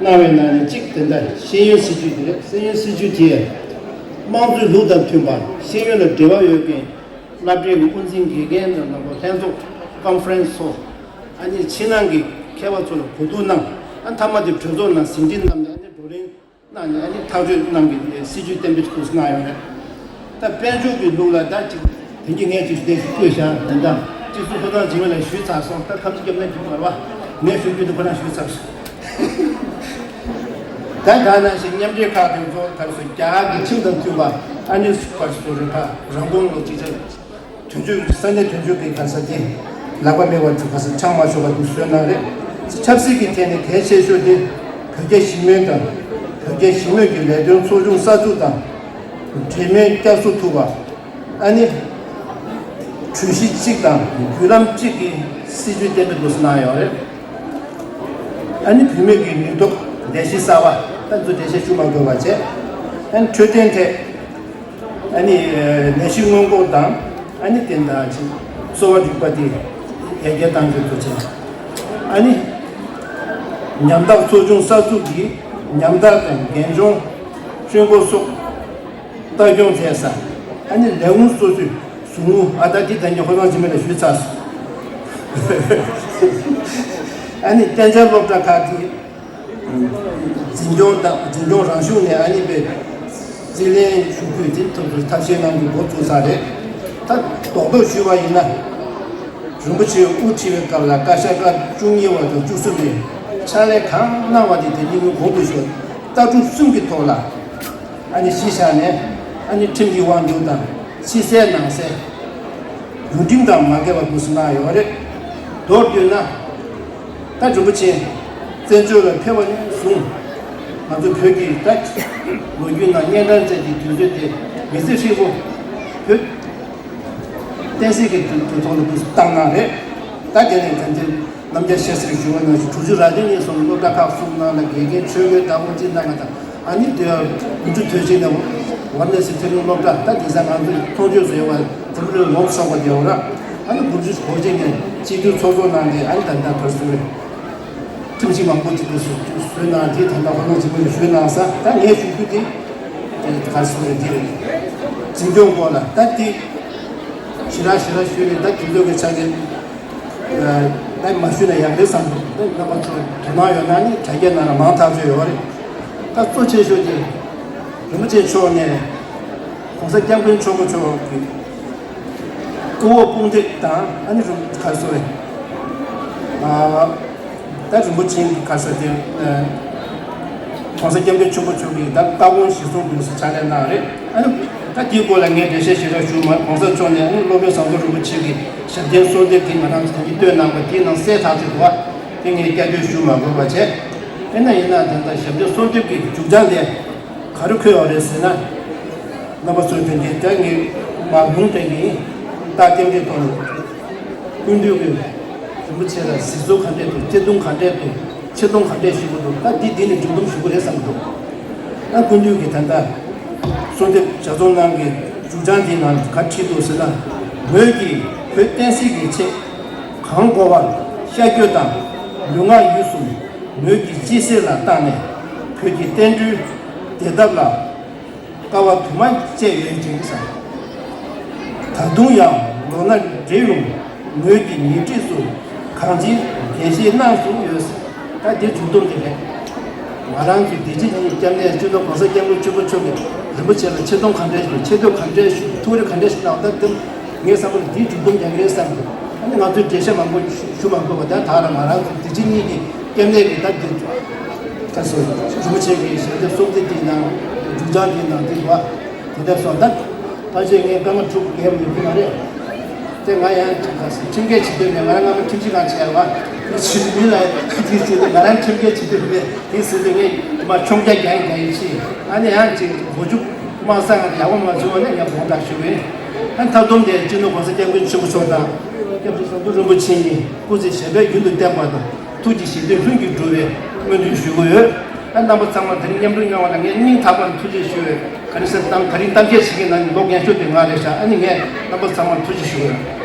གནང་བའི་ནང་ནས་གཅིག་དེ་འདྲ་ཤེས་ཡོན་སྲིད་བྱུས་དེ་རེད། ཤེས་ཡོན་སྲིད་བྱུས་དེས་དམངས་གཙོའི་ལུགས་དང་མཐུན་པ་ཤེས་ཡོན་ལ་འབྲེལ་བ་ཡོད་མཁན་སློབ་གྲྭའི་དབུ་འཛིན་དགེ་རྒན་དང་ནང་པ་ལྷན་ཚོགས་ཀོན་ཧྥ་རན་སི་ཚོ་ཨ་ནི་ཕྱི་ནང་གི་མཁས་པ་ཚོ་ལ་གོ་བསྡུར་གནང་། ཨ་མཐའ་མ་དེ་གྲོས་ཚོགས་ནང་ཟིན་བྲིས་བསྣམས་ནས་ཨ་ནི་བགྲོ་གླེང་གནང་ནས་ཨ་ནི་ཐག་གཅོད་གནང་གི་སྲིད་ཇུས་གཏན་འབེབས་ཁུངས་སུ་གནང་ཡོད་རེད། ད་དཔལ་འབྱོར་གྱི་ལུགས་ལ་ད་ཅིག་དེང་གི་ངས་ཅིག་བསྡད་ཤིག་བཀོད་བཞག་དེ་འདྲ་ཅིག་སུ་ཕོ་བྲང་འཇིགས་མེད་ལ་ཞུས་ཚར་སོང་། ད་ཁམས་ཅིག་སྐྱབས་གནས་འཇུག་མ་རེད་བ། ངས་ཞུ་རྒྱུ་དེ་ཁོ་རང་ཞུས་ཚར་སོང་། ད་ག་ནང་བཞིན་མཉམ་འབྲེལ་ཁག་དེ་ཚོ་ག་རེ་ཟེར་རྒྱ་གར་གྱི་ཁྲིམས་དང་མཐུན་པ་ཨ་ནི་ག་རེ་ཟེར་རེད། ད་རང་དབང་ལོ་ཅིག་ཆ། དོན་གཅོད་ས་གནས་དོན་གཅོད་ཀྱི་ག་ས་དེ་ལག་པ་མེད་པར་ག་ས་ཆག་མ་ཆོག་པ་དེ་བཟོས་གནང་རེད། ཆབ་སྲིད་ཀྱི་ཐད་ནས་གལ་ཆེ་ཤོས་དེ་བོད་རྒྱ་ཞི་མོལ་དང་། བོད་རྒྱ་ཞི་མོལ་གྱི་ལས་དོན་ཚོགས་ཆུང་གསར་འཛུགས་དང་། འབྲེལ་མོལ་བསྐྱར་གསོ་ཐུབ་པ། ཨ་ནི། གྲོས་གཞི་གཅིག་དང་བརྒྱུད་ལམ་གཅིག་གི་སྲིད་ཇུས་གཏན་འབེབས་འདུག་སེ་གནང་ཡོད་རེད། ཨ་ནི་བུད་མེད་ཀྱི་ནུས་སྟོབས་ལས་གཞི་གསར་པ་ད་ཚོ་འགྲེལ་བཤད་ཞུ་མ་དགོས་པ་བྱས། ཨ་ནི་འཕྲོད་བསྟེན་ཐད། ཨ་ནི་ནད་གཞི་སྔོན་འགོག་དང་ཨ་ནི་དེ་འདྲ་ཅིག་གསོ་བ་རིག་པ་དེ་ཡར་རྒྱས་གཏང་རྒྱུ་དེ་བྱས། ཨ་ནི་ཉམ་ཐག་ཚོགས་ཆུང་གསར་འཛུགས་ཀྱིས་ཉམ་ཐག་དང་རྒན་གཞོན་ཧྲིན་གོ་སོགས་ལྟ་སྐྱོང་བྱས་ས། ཨ་ནི་ལས་ཁུངས་སོ་སོའི་ཟུར་ངོ་ཨ་ད་འདི་ད་ཉི་ཧོ་ཚང་འཇིགས་མེད་ལ་ཞུས་ཚར་སོང་། ཨ་ནི་གཏན་འཇགས་སློབ་གྲྭ་ཁག་གི་འཛིན་སྐྱོང་དང་འཛིན་སྐྱོང་རང་ཤུགས་ནས་ཨ་ནི་པའི་རྩིས་ལེན་ཞུ་རྒྱུ་དེ་ཐུབ་ཐུབ་ཐབས་ཤེས་གནང་རྒྱུ་འགོ་བཙུགས་ཚར་རེད། ད་རྡོག་རྡོག་ཞུས་པ་ཡིན་ན། རིན་པོ་ཆེ་དབུ་ཁྲིད་པའི་སྐབས་ལ་བཀའ་ཤག་བཀའ་བཅུ་གཉིས་པ་དང་བཅུ་གསུམ་པའི་ཕྱག་ལས་གང་གནང་བ་དེ་དེ་གཉིས་ཀྱི་གོང་དུ་ཞུས་ལྟ་གྲུབ་གསུམ་གྱི་ཐོག་ལ་ཨ་ནི་གཞི་བཞག་ནས་ཨ་ནི་ཁྲིམས་ཀྱི་དབང་སྒྱུར་དང་ཕྱི་གསལ་ནང་གསལ་ཡུལ་ཁྲིམས་དང་མ་འགལ་བ་དགོས་སུ་གནང་ཡོད་རེད། མདོར་བསྡུས་ན། ད་རིན་པོ་ཆེ་བཙན་བྱོལ་ལ་ཕེབས་པ་ནས་བཟུང་ང་ཚོ་བོད་ཀྱི་ད་ལོ་རྒྱུས་ནང་སྙན་གྲགས་ཅན་གྱི་དུས་ཚོད་དེ་མི་ཚེ་ཧྲིལ་པོ་བོད་བསྟན་སྲིད་ཀྱི་དོན་དོན་ཐོག་ལ་སྐུ་བཏང་གནང་རེད། ད་དེ་ནས་ད་ལྟའི་རྣམ་རྒྱལ་ཤེས་ཚིག་ཞུ་བ་ནང་བཞིན་དྲུག་ཅུ་རེ་བདུན་ནས་བཟུང་སློབ་གྲྭ་ཁག་གསུམ་ནང་ལ་དགེ་རྒན་ཆོས་དགེ་བདག་པོ་ཅི་འདྲ་ང་དང་ཨ་ནི་དེ་དགུ་ཅུ་དོན་གཅིག་ནས་ཝར་ནེ་སི་ཐེ་རིང་སློབ་གྲྭ་ད་དེང་སང་ང་ཚོས་མཐོང་ཆོས་བཟོས་པ་དེ་འདྲ་ལོབས་སོགས་པ་དེ་འོ་ར་ཨ་ནི་དགུ་ཅུ་གོ་གཅིག་ནས་སྤྱི་འཐུས་ཚོགས་གཙོ་གནང་སྟེ་ཨ་ནི་ད་ལྟ་གར་སོང་རེད། ཁྲིམས་གཞི་མང་པོ་ཅིག་ཏུ་བཟོས་གནང་དེ་ད་ལྟ་ཧོ་ནང་ཅིག་པུ་ཞུས་གནང་ས་ད་ངས་ཞུ་རྒྱུ་དེ་དེ་ག་རེ་ཟེར་དེ་རེད། འཛིན་སྐྱོང་སྐོར་ལ་ད་དེ་ཞེ་དྲག་ཞེ་དྲག་ཞུས་ནས་ད་དུས་ཚོད་ཀྱི་ཆ་ནས་ད་མ་ཞུས་ན་ཡག་རེད་བསམ་འདུག་ད་རྣམ་པ་ཚོ་དོ་སྣང་ཡོད་ན་ནི་དྲ་རྒྱ་ནང་ལ་མང་ཐག་ཆོད་ཡོད་རེད། ད་གཙོ་ཆེ་ཤོས་དེ་རིན་པོ་ཆེ་མཆོག་ནས་༸གོང་ས་༸སྐྱབས་མགོན་ཆེན་པོ་མཆོག་གི་སྐུ་འོ་དཔུང་འདེགས་དང་ཨ་ནི་རུ་ག་རེ་ཟེར་ཨ་ད་རིན་པོ་ཆེ་གི་ག་རེ་ཟེར་དེ་༸གོང་ས་༸སྐྱབས་མགོན་ཆེན་པོ་མཆོག་གིས་ད་བཀའ་དགོངས་གཞིར་བཟུང་དགོས་སུ་ཕྱག་ལས་གནང་རེད། ཨ་ནི་ད་དེའི་སྐོར་ལ་ངས་འགྲེལ་བཤད་ཞེ་དྲག་ཞུ་མ་༸གོང་ས་མཆོག་ནས་ཨ་ནི་སློབ་དཔོན་ཟམ་གདོང་རིན་པོ་ཆེ་གི་ཞབས་བརྟན་གསོལ་འདེབས་དེ་ང་རང་ཚོ་གིས་བཏོན་གནང་པ་དེའི་ནང་གསལ་ཐག་ཆོད་འདུག་བ། དེ་ངས་བསྐྱར་ཟློས་ཞུ་མ་དགོས་པ་བྱས། དེ་ན་ཡིན་ན་ད་ལྟ་ཞབས་བརྟན་གསོལ་འདེབས་ཀྱི་མཇུག་བྱང་ལས་ག་རེ་འཁོད་ཡོད་རེད་ཟེར་ན། རྣམ་པ་ཚོས་དོན་གྱིས་ད་ངས་མ་ལུང་དྲན་གྱི་ཡིན། རྟགས་རྟེན་འབྲེལ་ཐོག་ནས་ཀུན་འདུས་ཀྱི་རིན་པོ་ཆེ་ལ་གཟིགས་ཚོར་ག་འདྲས་འདུག་བརྩེ་དུང་ག་འདྲས་འདུག་ཆེ་མཐོང་ག་འདྲས་ཞིག་འདུག་ད་འདི་འདི་ནས་མཇུག་སྡོམ་ཞུ་གི་རེད་བསམ་གྱི་འདུག་ད་ཀུན་འདུས་ཀྱི་ད་ལྟ་གསོལ་འདེབས་ལྗགས་རྩོམ་གནང་གི་ སྒྲུབ་སྦྱང་དེའི་ནང་ག་བྲིས་འདུག་ཟེར་ན། ངོས་ཀྱིས་བོད་བསྟན་སྲིད་ཀྱི་ཆེད་གང་དགོས་པར་ཤར་བསྐྱོད་དང་ལུས་ངག་ཡིད་གསུམ་ངོས་ཀྱི་སྤྱི་སྲིད་ལ་བཏང་ནས་བོད་ཀྱི་བསྟན་འགྲོའི་བདེ་ཐབས་ལ་དཀའ་བ་དུ་མ་སྤྱད་ཡོད་ཅིང་ཟེར། ད་དུང་ཡང་ལོ་ན་བགྲེས་རུང་ངོས་ཀྱི་ཉེ་འཁྲིས་སུ་གང་ཅིའི་འགན་བཞེས་གནང་བཞིན་ཡོད། ད་འདི་མཇུག་བསྡོམས་དེ་རེད། ང་རང་ཚོའི་བདེ་སྐྱིད་གཉིས་སྐྱབས་གནས་སྤྱི་ནོར་༸གོང་ས་༸སྐྱབས་མགོན་ཆེན་པོ་མཆོག་གིས་རིན་པོ་ཆེ་ལ་ཆེ་མཐོང་ག་འདྲ་ཞིག་ཆེ་བསྟོད་ག་འདྲ་ཞིག་ཐུགས་རེ་ག་འདྲ་ཞིག་གནང་བ། ད་དེ་ངའི་བསམ་པར་འདིའི་མཇུག་བསྡོམས་རྒྱག་གི་རེད་བསམ་འདུག་ཨ་ནི་ང་ཚོས་འགྲེལ་བཤད་མང་པོ་ཞུ་མ་དགོས་པ། ད་ད་རང་ང་རང་ཚོའི་བདེ་སྐྱིད་གཉིས་ཀྱི་སྐྱབས་གནས་ཀྱི་ད་འདི་ད་སོ་རིན་པོ་ཆེ་གི་ཞལ་འདེབས་གསོལ་འདེབས་དེའི་ནང་སྒྲུབ་སྦྱང་དེའི་ནང་དེ་བ་དེ་འདྲ་སོང་ད། ད་ཅེས་ངས་སྐར་མ་དྲུག་བརྒལ་མི་ཐུབ་མ་རེད། དེ་ང་ཡང་ཁྲིམས་འགལ་བྱེད་འདོད་མེད། ང་རང་སྔ་མ་ཁྲིམས་ཞིབ་ཁང་བྱས་པ་དེ་ཞིབ་མི་ལ་དེ་ཟེར་དུས་ང་རང་ཁྲིམས་འགལ་བྱེད་འདོད་མེད། དེ་ཟེར་དུས་ངས་མ་ཆོང་རྒྱ་རྒྱ་ཡིན་རྒྱ་ཡིན་ཕྱིན་ཨ་ནི་ཡང་ཅིག་མགོ་མཇུག་མ་ས་ང་ཡག་པོ་མ་བྱུང་བ་ནས་ངས་དགོངས་དག་ཞུ་བས། ཨ་མཐའ་བསྡོམས་ཏེ་སྤྱི་ནོར་༸གོང་ས་༸སྐྱབས་མགོན་ཆེན་པོ་མཆོག་དང་སྐྱབས་རྗེ་ཟམ་གདོང་རིན་པོ་ཆེ་གཉིས་སྐུ་ཚེ་ཞབས་པད་རྒྱུན་དུ་བརྟན་པ་དང་། ཐུགས་ཀྱི་བཞེད་དོན་ལྷུན་གྱིས་འགྲུབ་པའི་སྨོན་འདུན་ཞུ་གི་ཡོད། ཨ་རྣམ་པ་ཚང་མ་དེ་རིང་མཉམ་རུབ་གནང་བ་ལ་ངས་སྙིང་ཐག་པ་ནས་ཐུགས་རྗེ་ཞུ་ཡོད། ག་རེ་ཟེར་དང་དེ་རིང་གཏམ་བཤད་བྱེད་མཁན་ནང་ནས་ལོ་རྒན་ཤོས་དེ་ང་རེད་ཤག་ཨ་ནི་ངས་རྣམ་པ་ཚང་མར་ཐུགས་རྗེ་ཞུ་གི་ཡོད།